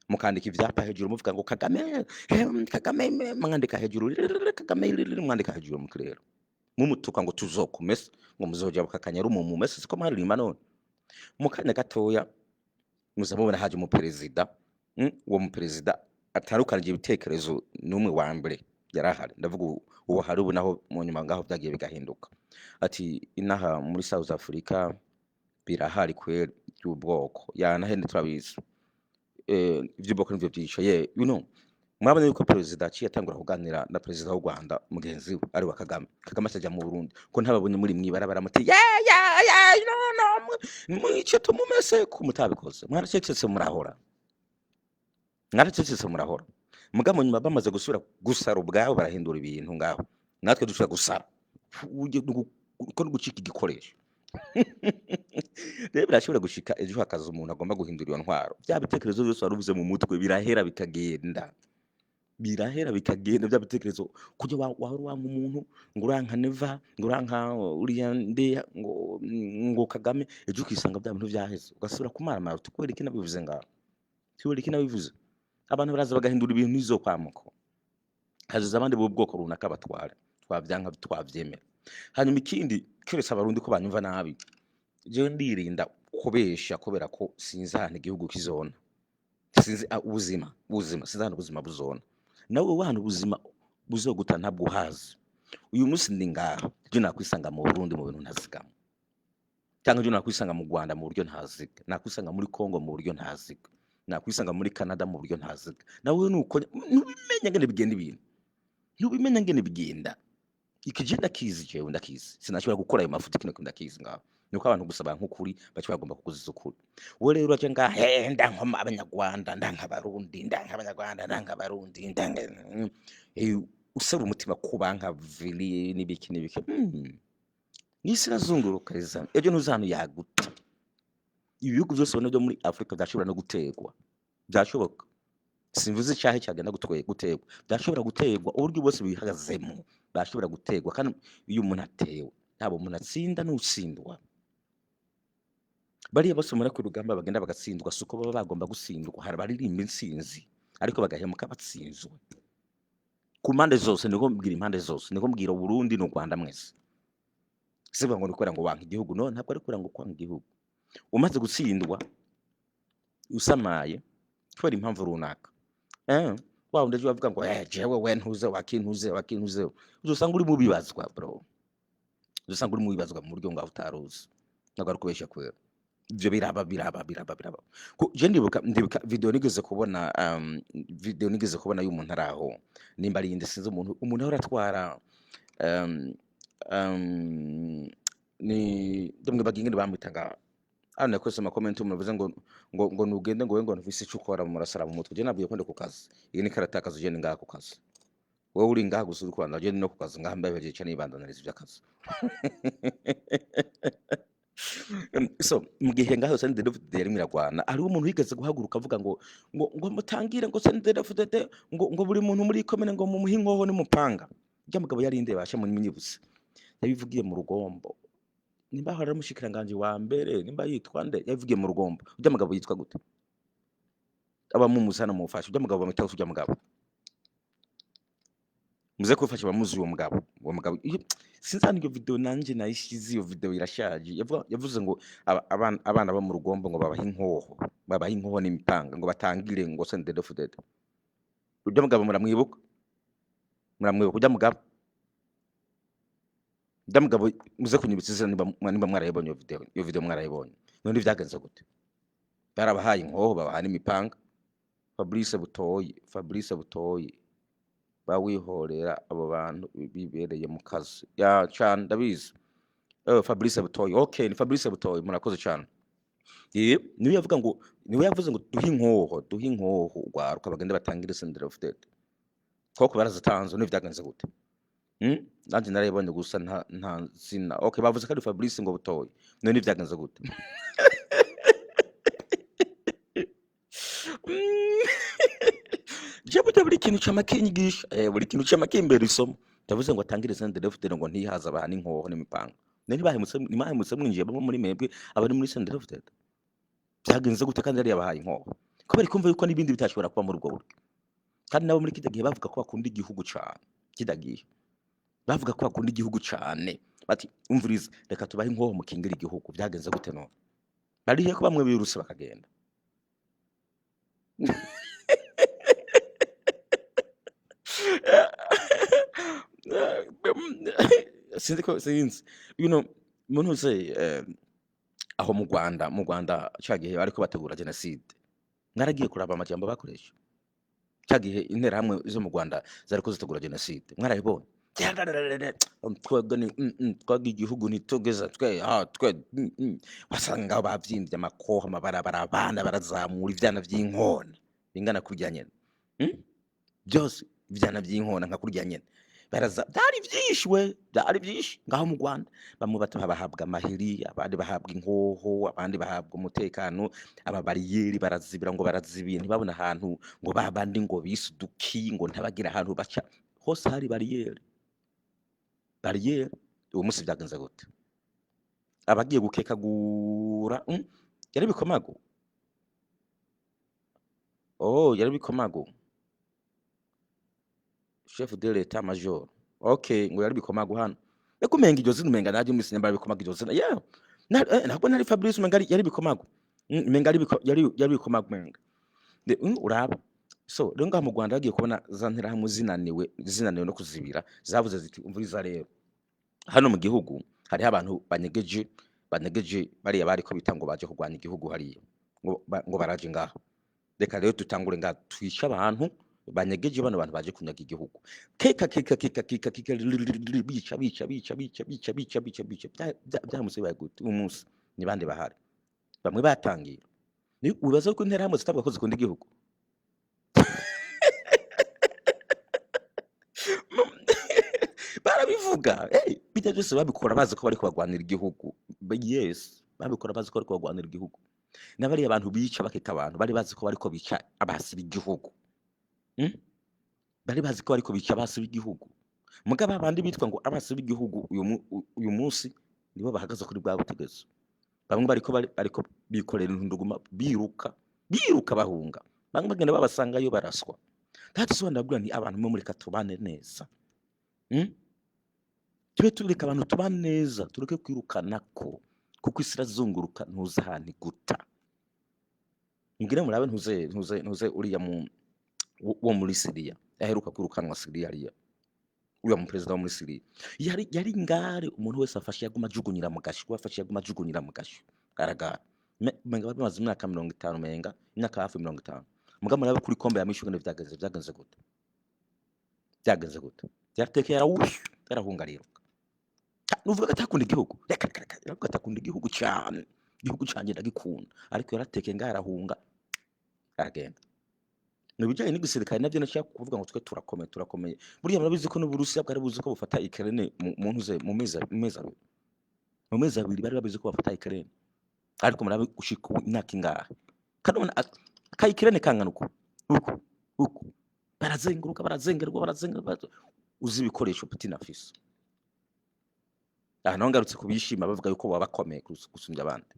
mukandika ivyapa hejuru muvuga ngo Kagame, Kagame, mwandika hejuru Kagame, mwandika hejuru mu kirere mumutuka ngo tuzokumesa, ngo muzoja bukakanyaru mu mumese, siko mwaririmba? None mu kanya gatoya muza mubona haje umuperezida, uwo muperezida atarukanije ibitekerezo n'umwe wa mbere. Yarahari, ndavuga ubu hari ubu naho mu nyuma ngaho vyagiye bigahinduka. Ati inaha muri South Africa birahari kweri by'ubwoko, ya nahene turabizi. Ivy'ubwoko nivyo vyica ye, you know. Murabona yuko perezida aciye atangura kuganira na perezida w'u Rwanda mugenzi we ari wa Kagame. Kagame acaja mu Burundi ko ntababonye muri mwibarabara muti ya ya ya, no no, mwice tumumese ko mutabikoze. Mwaracecetse murahora, mwaracecetse murahora. Mugabo nyuma bamaze gusubira gusara ubwabo barahindura ibintu ngaho, natwe dushobora gusara ko no gucika igikoresho. Rero birashobora gushika ejo hakaza umuntu agomba guhindura iyo ntwaro, bya bitekerezo byose wari uvuze mu mutwe birahera bikagenda, birahera bikagenda. Bya bitekerezo kujya wahora wanka umuntu ngo uranka Neva, ngo uranka uriya nde, ngo Kagame, ejo ukisanga bya bintu vyaheze, ugasubira kumaramara uti kubera iki nabivuze ngaho, kubera iki nabivuze. Abantu baraza bagahindura ibintu nizo kwamuko haziza abandi b'ubwoko runaka batwara, twavyanka twavyemera. Hanyuma ikindi, keretse Abarundi ko banyumva nabi, jewe ndirinda kubesha kubera ko sinzi ahantu igihugu kizona, sinzi ubuzima, sinzi ahantu ubuzima buzona. Nawe wowe ahantu ubuzima buzoguta ntabwo uhazi. Uyu munsi ndi ngaha, ejo nakwisanga mu Burundi mu bintu ntazigama, cyangwa ejo nakwisanga mu Rwanda mu buryo ntaziga, nakwisanga muri Congo mu buryo ntaziga, nakwisanga muri Canada mu buryo ntaziga. Nawe nuko ntubimenya ngene bigenda ibintu, ntubimenya ngene bigenda. Iki je ndakizi, jewe ndakizi, sinashobora gukora ayo mafuti. Kino kintu ndakizi ngaho, nuko abantu gusa bankukuri baca bagomba kukuziza ukuri. Wowe rero uraja ngaha, ndanka Abanyarwanda, ndanka Abarundi, ndanka Abanyarwanda, ndanka Abarundi, ndanka usaba umutima kubanka vili n'ibiki n'ibiki. N'isi irazunguruka riza, ejo ntuzi ahantu yaguta. Ibihugu byose ubona byo muri Afurika byashobora no gutegwa, byashoboka. Simvuze icyahe cyagenda gutegwa, byashobora gutegwa uburyo bwose bihagazemo, bashobora gutegwa. Kandi iyo umuntu atewe ntabwo umuntu atsinda n'utsindwa. Bariya bose muri ku rugamba bagenda bagatsindwa, si uko baba bagomba gutsindwa. Hari abaririmba intsinzi ariko bagahemuka batsinzwe ku mpande zose. Niko mbwira impande zose, niko mbwira Burundi n'u Rwanda mwese. Sivuga ngo ni kubera ngo wanka igihugu, no, ntabwo ari kubera ngo kwanga igihugu. Umaze gutsindwa usamaye kubera impamvu runaka, wa wundi ejo bavuga ngo jewe we ntuze wakintuze wakintuze, uzosanga uri mu bibazwa bro, uzosanga uri mu bibazwa mu buryo ngaho utaruzi. Ntabwo ari kubeshya kwera, ibyo biraba biraba biraba biraba. Je ndibuka video nigeze kubona, video nigeze kubona y'umuntu ari aho, nimba ari inde sinzi, umuntu ahora atwara, ni ndamwibaga ingene bamwita ngaho. Hano nakoze ama comment, umuntu avuze ngo nugende, ngo we ngo ntufise ico ukora, murasara mu mutwe. Je nabwiye ko ndi ku kazi, iyi ni karata y'akazi, je ni ngaha ku kazi. Wowe uri ngaha gusa uri kubanza, je ndi no ku kazi ngaha, mbahejeje ca nibandaniriza ivy'akazi. So mu gihe ngaho CNDD-FDD yarimo iragwana, hariho umuntu wigeze guhaguruka avuga ngo mutangire ngo CNDD-FDD, ngo buri muntu muri komine ngo mumuhe inkoho n'umupanga. Urya mugabo yari inde basha munyibutse, yabivugiye mu Rugombo, nimba ahora ari umushikiranganji wa mbere, nimba yitwa nde, yabivugiye mu Rugombo. Urya mugabo yitwa gute? Abamumuzi hano mumufashe, urya mugabo bamwita gute? Urya mugabo muze kubifasha bamuzi uwo mugabo, uwo mugabo sinzi hano. Iyo video nanje nayishize, iyo video irashaje. Yavuze ngo abana bo mu Rugombo ngo babahe inkoho, babahe inkoho n'imipanga, ngo batangire ngo CNDD-FDD. Urya mugabo muramwibuka? Muramwibuka urya mugabo? Urya mugabo muze kunyibutsa izina nimba mwarayibonye iyo video. Iyo video mwarayibonye? None vyagenze gute? Barabahaye inkoho, babaha n'imipanga. Fabrice Butoyi, Fabrice Butoyi, bawihorera abo bantu bibereye mu kazi ya cyane, ndabizi. Fabrice Butoyi, okay, ni Fabrice Butoyi, murakoze cyane. Niwe yavuga ngo, niwe yavuze ngo duhe inkoho, duhe inkoho ugwaruka bagende batangire CNDD-FDD. Koko barazitanze? None vyagenze gute? Nanje narayibonye gusa nta zina. Okay, bavuze ko ari Fabrice ngo Butoyi. None vyagenze gute? Je burya buri kintu cama kinyigisha, buri kintu cama kimbera isomo. Ndavuze ngo atangire CNDD-FDD, ngo ntihaze abantu inkoho n'imipanga. None ntibahemutse mwinjiye bamwe muri mwebwe abari muri CNDD-FDD? Vyagenze gute kandi yari yabahaye inkoho? Kubera kumva yuko n'ibindi bitashobora kuba muri ubwo buryo. Kandi nabo muri kirya gihe bavuga ko bakunda igihugu cane. Kirya gihe bavuga ko bakunda igihugu cane, bati umviriza, reka tubahe inkoho mukingira igihugu. Vyagenze gute none? Barihe ko bamwe biruse bakagenda? Sinzi ko sinzi muntu uze aho mu Rwanda ca gihe bariko bategura genocide, mwaragiye kuraba amajambo bakoresha ca gihe Interahamwe zo mu Rwanda zariko zitegura genocide? Mwarabibonye? Twebwe ni twebwe igihugu ntitugeza twe twe wasanga bavyimbye amakoha, amabarabara, abana barazamura ivyana vy'inkona bingana kurya nyene. Byose ivyana vy'inkona nka kurya nyene baraza, byari vyinshi we, byari vyinshi ngaho mu Rwanda. Bamwe bato bahabwa amahiri, abandi bahabwa inkoho, abandi bahabwa umutekano, amabariyeri barazibira ngo barazibiye ntibabone ahantu, ngo babandi ngo bisuduki ngo ntabagira ahantu baca, hose hari bariyeri, bariyeri. Uwo munsi byagenze gute? Abagiye gukekagura, Yari bikomago, oh, yari bikomago, chef de l'état major. Okay, ngo yari bikomago hano. Eko umenga iryo zina, umenga naje muri sinema bikomago iryo zina, yeah. Ntabwo nari Fabrice, umenga yari bikomago. Umenga yari bikomago umenga. Uraba. So, rero ngaha mu Rwanda bagiye kubona za nterahamwe zinaniwe, zinaniwe no kuzibira, zavuze ziti: "Umviriza rero, hano mu gihugu hariho abantu banyegeje, banyegeje bariya bariko bita ngo baje kurwanya igihugu hariya, ngo baraje ngaha. Reka rero dutangure ngaha twice abantu banyegeje, bano bantu baje kunyaga igihugu." Keka keka keka keka keka, bica bica bica bica bica bica bica bica. Byaramutse bibaye gute? Uyu munsi ni bande bahari? Bamwe batangiye. Ni wibaza ko Interahamwe zitavuga ko zikunda igihugu? Barabivuga. Bijya byose babikora bazi ko bariko bagwanira igihugu. Yes, babikora bazi ko bariko bagwanira igihugu. N'abariya bantu bica bakeka abantu bari bazi ko bariko bica abasi b'igihugu. Bari bazi ko bariko bica abasi b'igihugu. Mugabo abandi bitwa ngo abasi b'igihugu uyu munsi nibo bahagaze kuri bwa butegetsi. Bamwe bariko bikorera intunduguma, biruka biruka bahunga, bamwe bagenda babasangayo baraswa. That is why ndabwira nti abantu mwe mureka tubane neza. Tube tureka abantu tubane neza, tureke kwirukanako, kuko isi irazunguruka, ntuzi ahantu iguta. Mbwire murabe, ntuze uriya mu wo muri Syria aheruka kwirukanwa Syria hariya, uriya mu perezida wo muri Syria yari ngare, umuntu wese afashe yaguma ajugunyira mu gasho, afashe yaguma ajugunyira mu gasho, garagara. Menga bari bamaze imyaka 50, menga imyaka hafi 50. Muga murabe kuri kombe ya misho ngene vyagenze gute? Vyagenze gute? Yaratekeye, arawusha, yarahunga, ariruka. Nuvuga ko atakunda igihugu? Reka reka reka, yaravuga atakunda igihugu cyane, igihugu cyanjye ndagikunda, ariko yaratekeye ngaho arahunga aragenda. Mu bijyanye n'igisirikare nabyo nashaka kuvuga ngo twe turakomeye, turakomeye. Buriya murabizi ko n'Uburusiya bwari buzi ko bufata Ukraine mu ntuze mu mezi 2, mu mezi 2 bari babizi ko bafata Ukraine. Ariko murabe gushika ubu imyaka ingahe, kandi ubona ka Ukraine kangana uku uku uku, barazenguruka, barazenguruka, barazenguruka, uzi ibikoresho Putin afise. Aha naho ngarutse kubishima bavuga yuko baba bakomeye gusumbya abandi.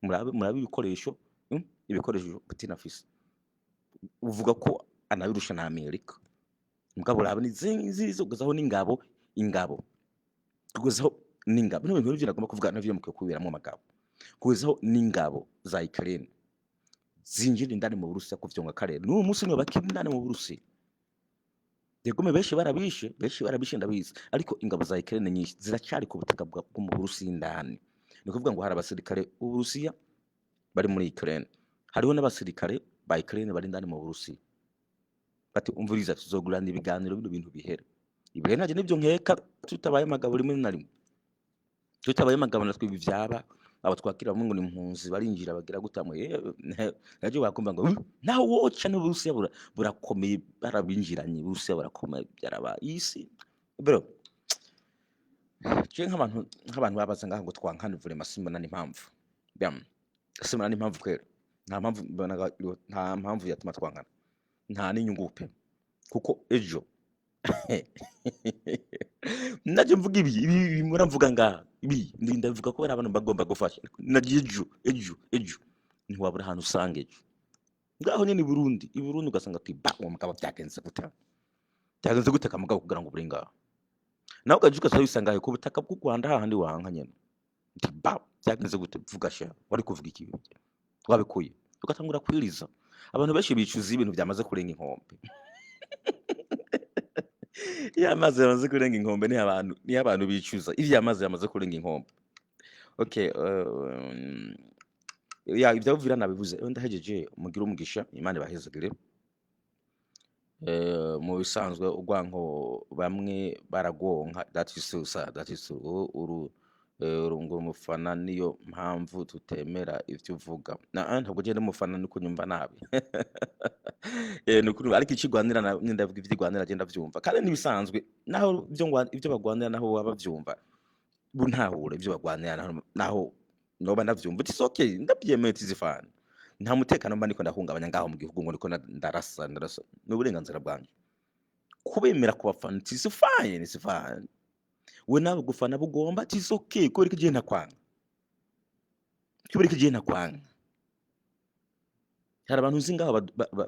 Murabe ibikoresho, ibikoresho Putin afise, uvuga ko anabirusha na Amerika. Mugabo uraba ni zizo kugezaho n'ingabo, ingabo kugezaho n'ingabo, bino bintu nivyo nagomba kuvuga, navyo mukwiye kubiramwo amagabo, kugezaho n'ingabo za Ukraine zinjira indani mu Burusiya kuvyonga karere. N'uwo munsi nibo bakiri indani mu Burusiya. Yegome benshi barabishe, benshi barabishe, ndabizi, ariko ingabo za Ukraine nyinshi ziracyari ku butaka bwo mu Burusiya indani. Ni ukuvuga ngo hari abasirikare b'Uburusiya bari muri Ukraine, hariho n'abasirikare ba Ukraine bari indani mu Burusiya. Bati: "Umviriza, tuzogurana ibiganiro, bino bintu bihere." Ibi rero navyo nivyo nkeka, tutabaye amagabo rimwe na rimwe, tutabaye amagabo natwe ibi vyaba. Abo twakira bamwe ngo ni impunzi, barinjira bagira gutamwe, navyo bakumva ngo naho woca n'Uburusiya burakomeye, barabinjiranye, Uburusiya burakomeye, byarabaye isi bro. Je nk'abantu babaza ngaha ngo twankane, vraiment simbona n'impamvu. Bam, simbona n'impamvu kwera, nta mpamvu mbona, nta mpamvu yatuma twankana, nta n'inyungu pe. Kuko ejo najye mvuga ibi mpora mvuga ngaha, ibi ndabivuga kubera abantu bagomba gufasha. Nagiye ejo ejo ejo, ntiwabura ahantu usanga ejo ngaho nyine i Burundi, i Burundi ugasanga ati: "Ba uwo mugabo byagenze gute, byagenze gute kamugabo kugira ngo buri ngaho?" Nawe ugaje ugaca wisanga ku butaka bw'u Rwanda hahandi wanka nyene. Nti: "Ba byagenze gute? Vuga sha, wari kuvuga iki wabikuye?" Ugatangura kwiriza. Abantu benshi bicuza ibintu byamaze kurenga inkombe. Iyo amazi yamaze kurenga inkombe, niho abantu bicuza iyo amazi yamaze kurenga inkombe. Okay, ya, ibya Uvira nabivuze. Ndahejeje. Mugire umugisha, Imana ibahezagire. Mu bisanzwe urwanko bamwe baragonka. That is so sad, that is so. Uru uru umufana, niyo mpamvu tutemera ivyo uvuga. Na ntabwo je umufana, nuko nyumva nabi. Nukuri, ariko ikigwanira na ndavuga ivyigwanira, je ndavyumva kandi nibisanzwe. Naho ivyo ngwa ivyo bagwanira, naho baba bavyumva buntahure ivyo bagwanira, naho noba ndavyumva, it's okay, ndabyemeye, it's fine. Nta mutekano mba ndiko ndahungabanya ngaho mu gihugu ngo ndiko ndarasa ndarasa. Ni uburenganzira bwanjye kubemera, kubafana. It's fine, it's fine. We nawe gufana bugomba, it's okay. Kubera ko igihe ntakwanga, kubera ko igihe ntakwanga, hari abantu uzi ngaho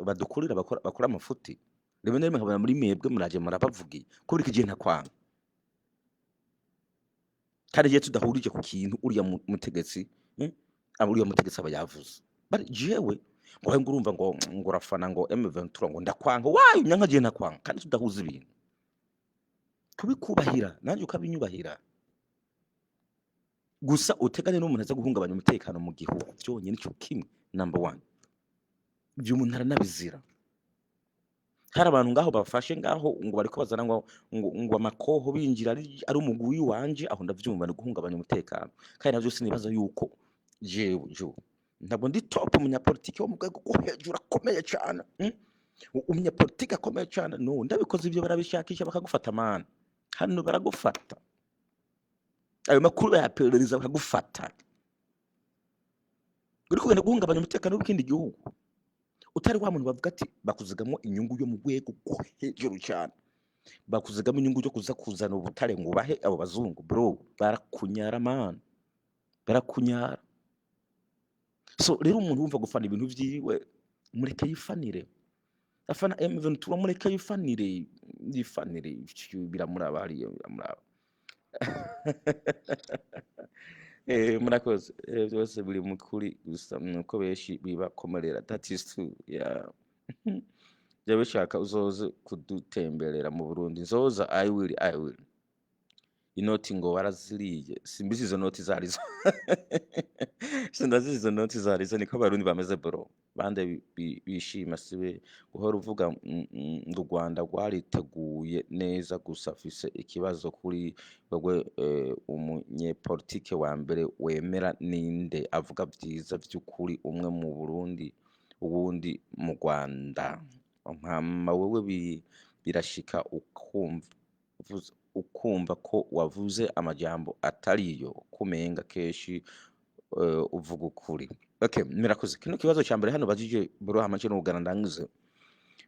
badukorera, bakora amafuti. Rimwe na rimwe nkabona muri mwebwe muraje murabavugiye. Kubera ko igihe ntakwanga, kandi igihe tudahurije ku kintu uriya mutegetsi, uriya mutegetsi aba yavuze. Bari jewe ngo urumva ngo urafana ngo M23, ngo ndakwanga. Wayo nyanka, jewe ntakwanga kandi tudahuza ibintu. Kubikubahira nanjye ukabinyubahira. Gusa uteganye n'umuntu aza guhungabanya umutekano mu gihugu byonyine, ico kimwe, number one. Ibyo umuntu aranabizira. Hari abantu ngaho bafashe ngaho ngo bariko bazana ngo amakoho binjira ari umugwi wanje. Aho ndavyumva, ni guhungabanya umutekano. Kandi navyo sinibaza yuko jewe ntabwo ndi top umunyapolitiki wo mu rwego rwo hejuru akomeye cane, Umunyapolitiki akomeye cane, no ndabikoze ivyo barabishakisha bakagufata. Mana, hano baragufata, ayo makuru bayaperereza bakagufata. Uri kugenda guhungabanya umutekano w'ikindi gihugu, utari wa muntu bavuga ati bakuzigamo inyungu yo mu rwego rwo hejuru cyane, bakuzigamo inyungu yo kuza kuzana ubutare ngo ubahe abo bazungu. Bro, barakunyara man, barakunyara. So rero umuntu wumva gufana ibintu vyiwe, mureke yifanire. Afana M23, mureke yifanire, yifanire. Biramuraba hariya, biramuraba. Murakoze. Byose biri mu kuri, gusa nuko benshi bibakomerera. That is true, yeah. Jya bishaka uzoze kudutemberera mu Burundi. Nzoza, I will, I will. Inoti ngo waraziriye, simbizi izo noti zarizo, sindazizi izo noti zarizo. Niko Abarundi bameze, bro. Bande bishima sibe guhora uvuga ngo u Rwanda rwariteguye neza. Gusa afise ikibazo kuri wewe. Umunyepolitike wa mbere wemera ninde avuga vyiza vy'ukuri? Umwe mu Burundi, uwundi mu Rwanda. Mpama wewe birashika ukumva ko wavuze amajambo atariyo, kumenga kenshi uvuga ukuri. Okay, murakoze. Kino kibazo cya mbere hano bajije, bro, hama nce nugana ndangize.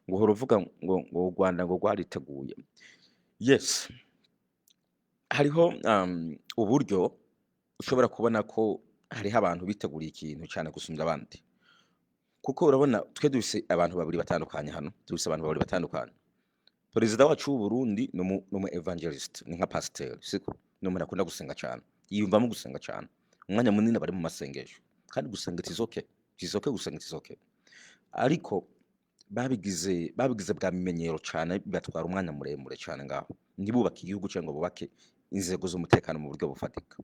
Ngo uhora uvuga ngo u Rwanda ngo rwariteguye. Yes, hariho uburyo ushobora kubona ko hariho abantu biteguriye ikintu cyane gusumbya abandi, kuko urabona twe dufise abantu babiri batandukanye hano, dufise abantu babiri batandukanye. Perezida wacu w'u Burundi ni umu évangéliste, ni nka pasteur, siko? Ni umuntu akunda gusenga cyane, yiyumvamo gusenga cyane, umwanya munini bari mu masengesho. Kandi gusenga, it is okay, it is okay gusenga, it is okay. Ariko babigize bwa mimenyero cyane, bibatwara umwanya muremure cyane ngaho. Ntibubake igihugu cyangwa ngo bubake inzego z'umutekano mu buryo bufatika.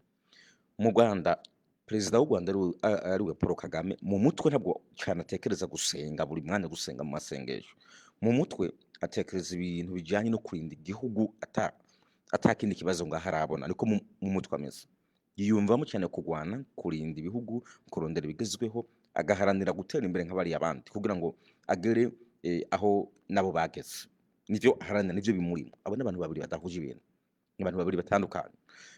Mu Rwanda, perezida w'u Rwanda ariwe Paul Kagame, mu mutwe ntabwo cyane atekereza gusenga buri mwanya, gusenga mu masengesho. Mu mutwe atekereza ibintu bijyanye no kurinda igihugu, ata kindi kibazo ngaho arabona. Niko mu mutwe ameze. Yiyumvamo cyane kurwana, kurinda ibihugu, kurondera ibigezweho, agaharanira gutera imbere nk'abariya abandi kugira ngo agere aho nabo bageze. Nivyo aharanira, nivyo bimurimo. Abo ni abantu babiri badahuje ibintu, ni abantu babiri batandukanye.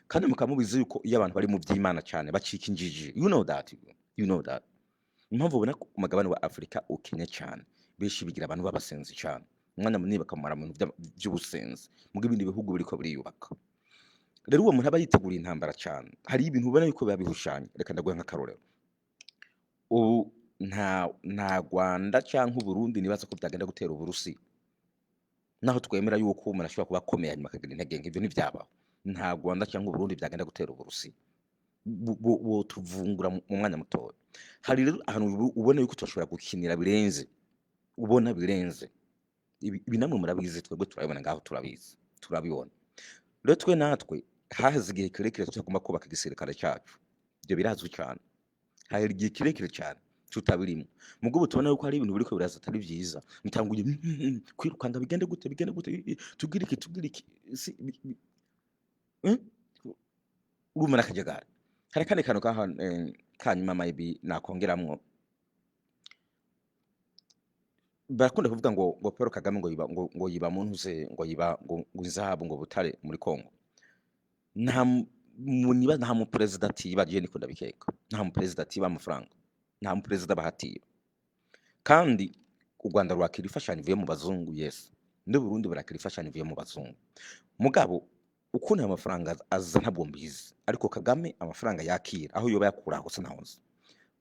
Kandi mukaba mubizi yuko iyo abantu bari mu by'Imana cyane bacika injiji. You know that, you know that. Impamvu ubona ko umugabane wa Afurika ukenye cyane, benshi bigira abantu b'abasenzi cyane, umwanya munini bakamara mu bintu by'ubusenzi. Mugo ibindi bihugu biriko biriyubaka. Rero uwo muntu aba yiteguriye intambara cyane, hari ibintu ubona yuko biba bihushanye. Reka ndaguhe nk'akarorero. Ubu nta Rwanda cyangwa Uburundi nibaza ko byagenda gutera Uburusiya, naho twemera yuko umuntu ashobora kuba akomeye hanyuma akagira intege nke. Ibyo ntibyabaho. Nta Rwanda cyangwa Uburundi byagenda gutera Uburusiya, botuvungura mu mwanya mutoya. Hari rero ahantu ubona yuko tudashobora gukinira birenze, ubona birenze. Ibi namwe murabizi, twebwe turabibona ngaho, turabizi, turabibona. Rero twe natwe haheze igihe kirekire tutagomba kubaka igisirikare cyacu, ibyo birazwi cyane. Hahera igihe kirekire cyane tutabirimo. Mugabo tubona yuko hari ibintu biriko biraza atari vyiza, mutanguye kwirukanga, bigende gute, bigende gute, tugire iki, tugire iki, eh? Urumva n'akajagari. Hari akandi kantu kaha kanyuma maybe nakongeramwo. Barakunda kuvuga ngo Paul Kagame ngo yiba, ngo yiba mu ntuze, ngo yiba ngo inzahabu, ngo butare muri Kongo. Nta niba nta muperezida atiba, je niko ndabikeka. Nta muperezida atiba amafaranga, nta muperezida bahatiba. Kandi u Rwanda rwakira imfashanyo ivuye mu bazungu, yes, n'u Burundi burakira imfashanyo ivuye mu bazungu. Mugabo ukuntu ayo mafaranga aza ntabwo mbizi, ariko Kagame amafaranga yakira aho yoba yakura hose ntaho.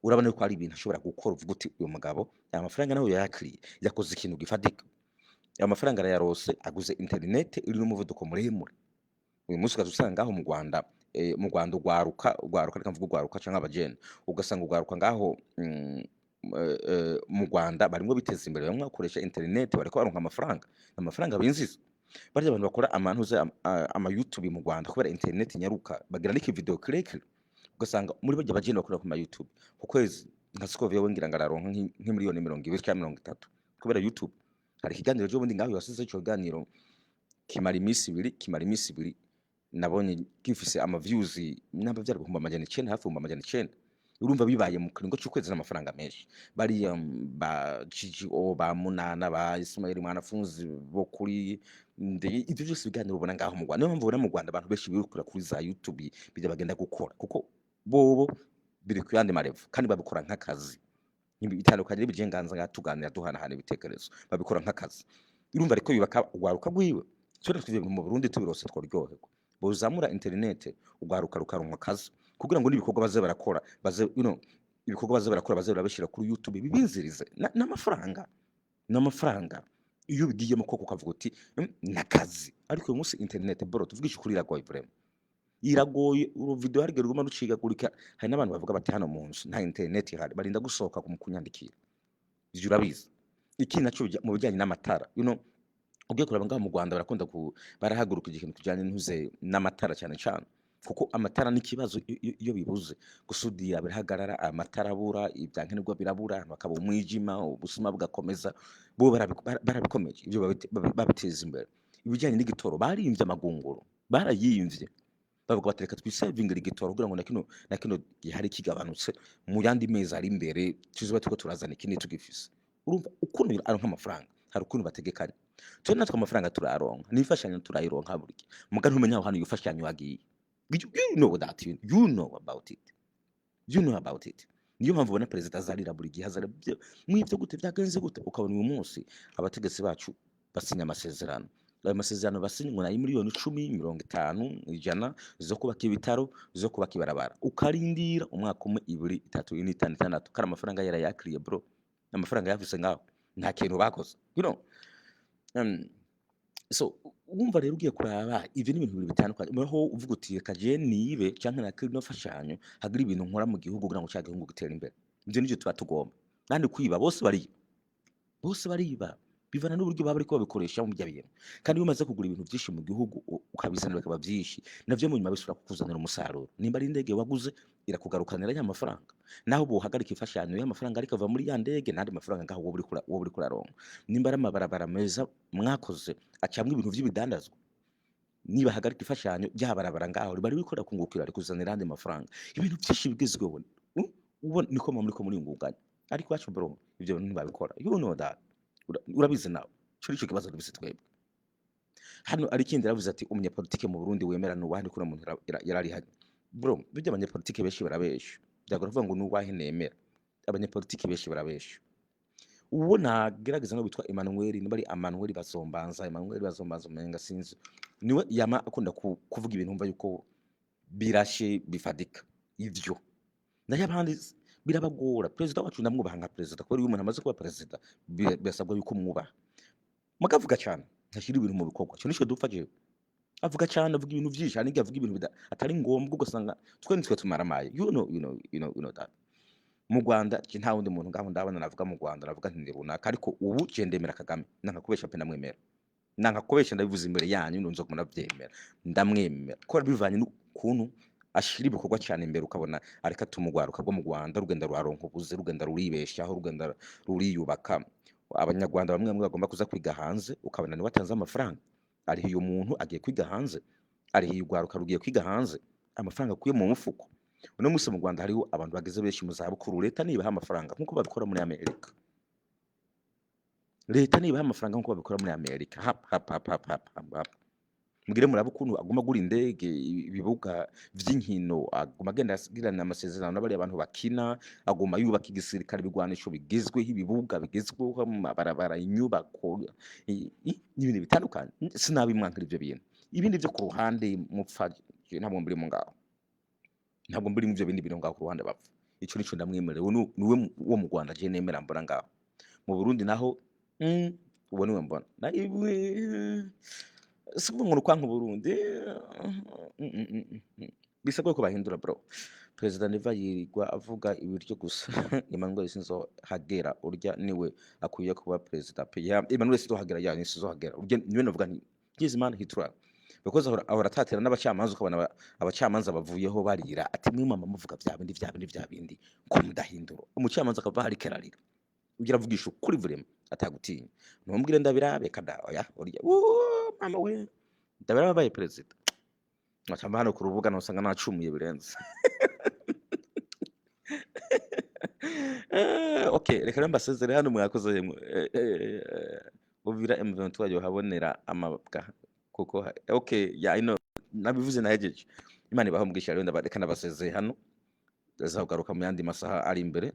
Urabona yuko hari ibintu ashobora gukora uvuga uti: "Uyu mugabo aya mafaranga nawe yayakiriye, yakoze ikintu gifatika." Aya mafaranga arayarose, aguze interinete iri n'umuvuduko muremure. Uyu munsi ukaza usanga ngaho mu Rwanda, mu Rwanda ugwaruka, reka mvuge ugwaruka canke abajene, ugasanga ugwaruka ngaho mu Rwanda barimwo biteza imbere, bamwe bakoresha interinete, bariko baronka amafaranga binjiza. Barya abantu bakora amantuze ama YouTube mu Rwanda, kubera interinete nyaruka, bagira n'iki video kirekire, ugasanga muri barya bajene bakorera ku ma YouTube, ku kwezi nka Scovia we ngira ngo araronka nk'imiliyoni 20 canke 30 kubera YouTube. Hari ikiganiro ejo bundi ngaho yasize, ico kiganiro kimara iminsi 2, kimara iminsi 2, nabonye gifise ama views namba vyari 900,000, hafi 900,000. Urumva bibaye mu kiringo c'ukwezi n'amafaranga menshi. Bariya ba GGO, ba Munana, ba Ismail Mwanafunzi bo kuri ivyo vyose biganiro ubona ngaho mu Rwanda. Niyo mpamvu ubona mu Rwanda abantu benshi birukira kuri za YouTube, bijya bagenda gukora, kuko bobo biri ku yandi marevo kandi babikora nk'akazi. Bitandukanye n'ibijenganza ngaha tuganira, duhanahana ibitekerezo, babikora nk'akazi. Urumva ariko yubaka urwaruka rwiwe. Twe twivye mu Burundi tubirose tworyoherwa. Bozamura interinete, urwaruka rukaronka akazi, kugira ngo n'ibikorwa baze barakora, baze ibikorwa baze barakora, baze barabishyira kuri YouTube, bibinzirize n'amafaranga. N'amafaranga iyo ubigiyemo koko ukavuga uti: Nakazi." Ariko uyu munsi internet, bro, tuvugishe ukuri, iragoye, vraiment iragoye. Uru video hari igihe ruguma rucikagurika. Hari n'abantu bavuga bati: "Hano mu nzu nta internet ihari," barinda gusohoka mu kunyandikira. Ivyo urabizi. Ikindi naco mu bijyanye n'amatara, ugiye kuraba ngaho mu Rwanda barakunda ku barahaguruka ikintu kijanye ntuze n'amatara cyane cyane, kuko amatara ni ikibazo. Iyo bibuze, gusudira birahagarara, amatara abura, ibyankenerwa birabura, ahantu hakaba umwijima, ubusuma bugakomeza. Bo barabikomeje ibyo, babiteza imbere. Ibijyanye n'igitoro, barimvye amagunguru, barayimvye, bavuga bati: "Reka twisavingira igitoro kugira ngo na kino gihari kigabanutse, mu yandi mezi ari imbere tuzoba turiko turazana ikindi tugifise." Urumva ukuntu aronka amafaranga, hari ukuntu bategekanya. Twe natwe amafaranga turayaronka, n'imfashanyo turayironka buri gihe, muga ntumenya aho hantu iyo mfashanyo yagiye. You know that, you know about it, you know about it. Niyo mpamvu ubona perezida azarira buri gihe, azarira mwivyo gute, byagenze gute. Ukabona uyu munsi abategetsi bacu basinya amasezerano, ayo masezerano basinywe nayo miliyoni 10, 50, 100 zo kubaka ibitaro, zo kubaka ibarabara, ukarindira umwaka umwe, 2, 3, 4, 5, 6, kandi amafaranga yarayakiriye, bro, amafaranga yafise ngaho, nta kintu bakoze. So wumva rero ugiye kuraba, ivyo ni ibintu bibiri bitandukanye. Aho uvuga uti: "Reka je nibe canke nakire ino mfashanyo, hagire ibintu nkora mu gihugu kugira ngo ca gihugu gitere imbere." Ivyo nivyo tuba tugomba. Kandi kwiba, bose bariba, bose bariba, bivana n'uburyo baba bariko babikoresha mu bya bintu. Kandi iyo umaze kugura ibintu vyinshi mu gihugu, ukabizana bikaba vyinshi, navyo mu nyuma bisubira kukuzanira umusaruro. Nimba ari indege waguze, irakugarukanira ya mafaranga. Naho bohagarika imfashanyo, y'amafaranga ariko ava muri ya ndege n'andi mafaranga ngaho wowe uriko uraronka. Nimba ari amabarabara meza mwakoze acamwo ibintu vy'ibidandazwa, nibahagarika imfashanyo, rya barabara ngaho riba ririko rirakungukira, rikuzanira ayandi mafaranga. Ibintu vyinshi bigezweho, ubona niko muba muriko muriyungunganya. Ariko iwacu, bro, ivyo bintu ntibabikora, you know that. Urabizi nawe. Ico nico kibazo dufise twebwe hano. Ari ikindi yaravuze ati: "Umunyapolitike mu Burundi wemera nuwahe?" Ndiko muntu yararihanye, bro. Burya abanyapolitike benshi barabesha, byagora kuvuga ngo nuwahe nemera. Abanyapolitike benshi barabesha. Uwo nagerageza no witwa Emmanuel, niba ari Emmanuel Bazombanza, Emmanuel Bazombanza umenga sinzi, niwe yama akunda kuvuga ibintu mva yuko birashe, bifadika ivyo. Nayo abandi birabagora. Perezida wacu ndamwubaha nka perezida, kubera iyo umuntu amaze kuba perezida birasabwa yuko mwubaha. Mugavuga cyane, ntashyira ibintu mu bikorwa. Ico nico dupfa jewe. Avuga cyane, avuga ibintu vyinshi, hari n'igihe avuga ibintu atari ngombwa, ugasanga twe nitwe tumaramaye. You know, you know, you know, you know that. Mu Rwanda je nta wundi muntu ngaho ndabona navuga mu Rwanda navuga nti ni runaka, ariko ubu je ndemera Kagame. Nanka kubesha pe, ndamwemera. Nanka kubesha, ndabivuze imbere yanyu, nzoga munavyemera. Ndamwemera ko bivanye n'ukuntu ashira ibikorwa cyane imbere, ukabona ariko atuma urwaruka rwo mu Rwanda rugenda ruraronka ubuze, rugenda ruribeshaho, rugenda ruriyubaka. Abanyarwanda bamwe bamwe bagomba kuza kwiga hanze, ukabona niwe atanze amafaranga, arihiye umuntu agiye kwiga hanze, arihiye urwaruka rugiye kwiga hanze, amafaranga akuye mu mufuko. Uno munsi mu Rwanda hariho abantu bageze benshi mu zabukuru, leta nibaha amafaranga nk'uko babikora muri Amerika. Leta nibaha amafaranga nk'uko babikora muri Amerika, hap hap hap hap hap hap hap. Mugire murabe ukuntu aguma agura indege, ibibuga vy'inkino, aguma agenda agirana amasezerano n'abariya abantu bakina, aguma yubaka igisirikare, ibigwanisho bigezweho, ibibuga bigezweho, amabarabara, inyubako, n'ibindi bitandukanye. Sinabimwankira ivyo bintu. Ibindi vyo ku ruhande mupfa, je ntabwo mbiri mu ngaho, ntabwo mbiri mu ivyo bindi bintu ngaho ku ruhande bapfa. Ico nico ndamwemerera. Uwo niwe wo mu Rwanda je nemera mbona ngaho. Mu Burundi naho, uwo niwe mbona. Na iwe si ukuvuga ngo ni ukwanka Uburundi, Bisabwa ko bahindura, bro. Perezida Neva yirirwa avuga ibiryo gusa. Emmanuel sinzohagera, urya niwe akwiye kuba perezida pe. Ya Emmanuel sinzohagera, ya ni sinzohagera, urya niwe navuga nti yes man, he try, because ahora atatira n'abacamanza, ukabona abacamanza bavuyeho barira ati: "Mwe mama muvuga vya bindi, vya bindi, vya bindi, ko mudahindura." Umucamanza akava hariko ararira. Ugira avugisha ukuri vraiment atagutinya. Ntumbwire ndabirabe kada, oya, urya uuh, mama we, ndabirabe abaye perezida, nkacamba hano ku rubuga nosanga nacumuye birenze. Okay, reka rero mbasezere hano. Mwakoze yemwe. Uvira M23 yohabonera amabwa kuko okay, yeah, I know, nabivuze nahejeje. Imana ibahe umugisha. Rero reka ndabasezeye hano, ndazagaruka mu yandi masaha ari imbere.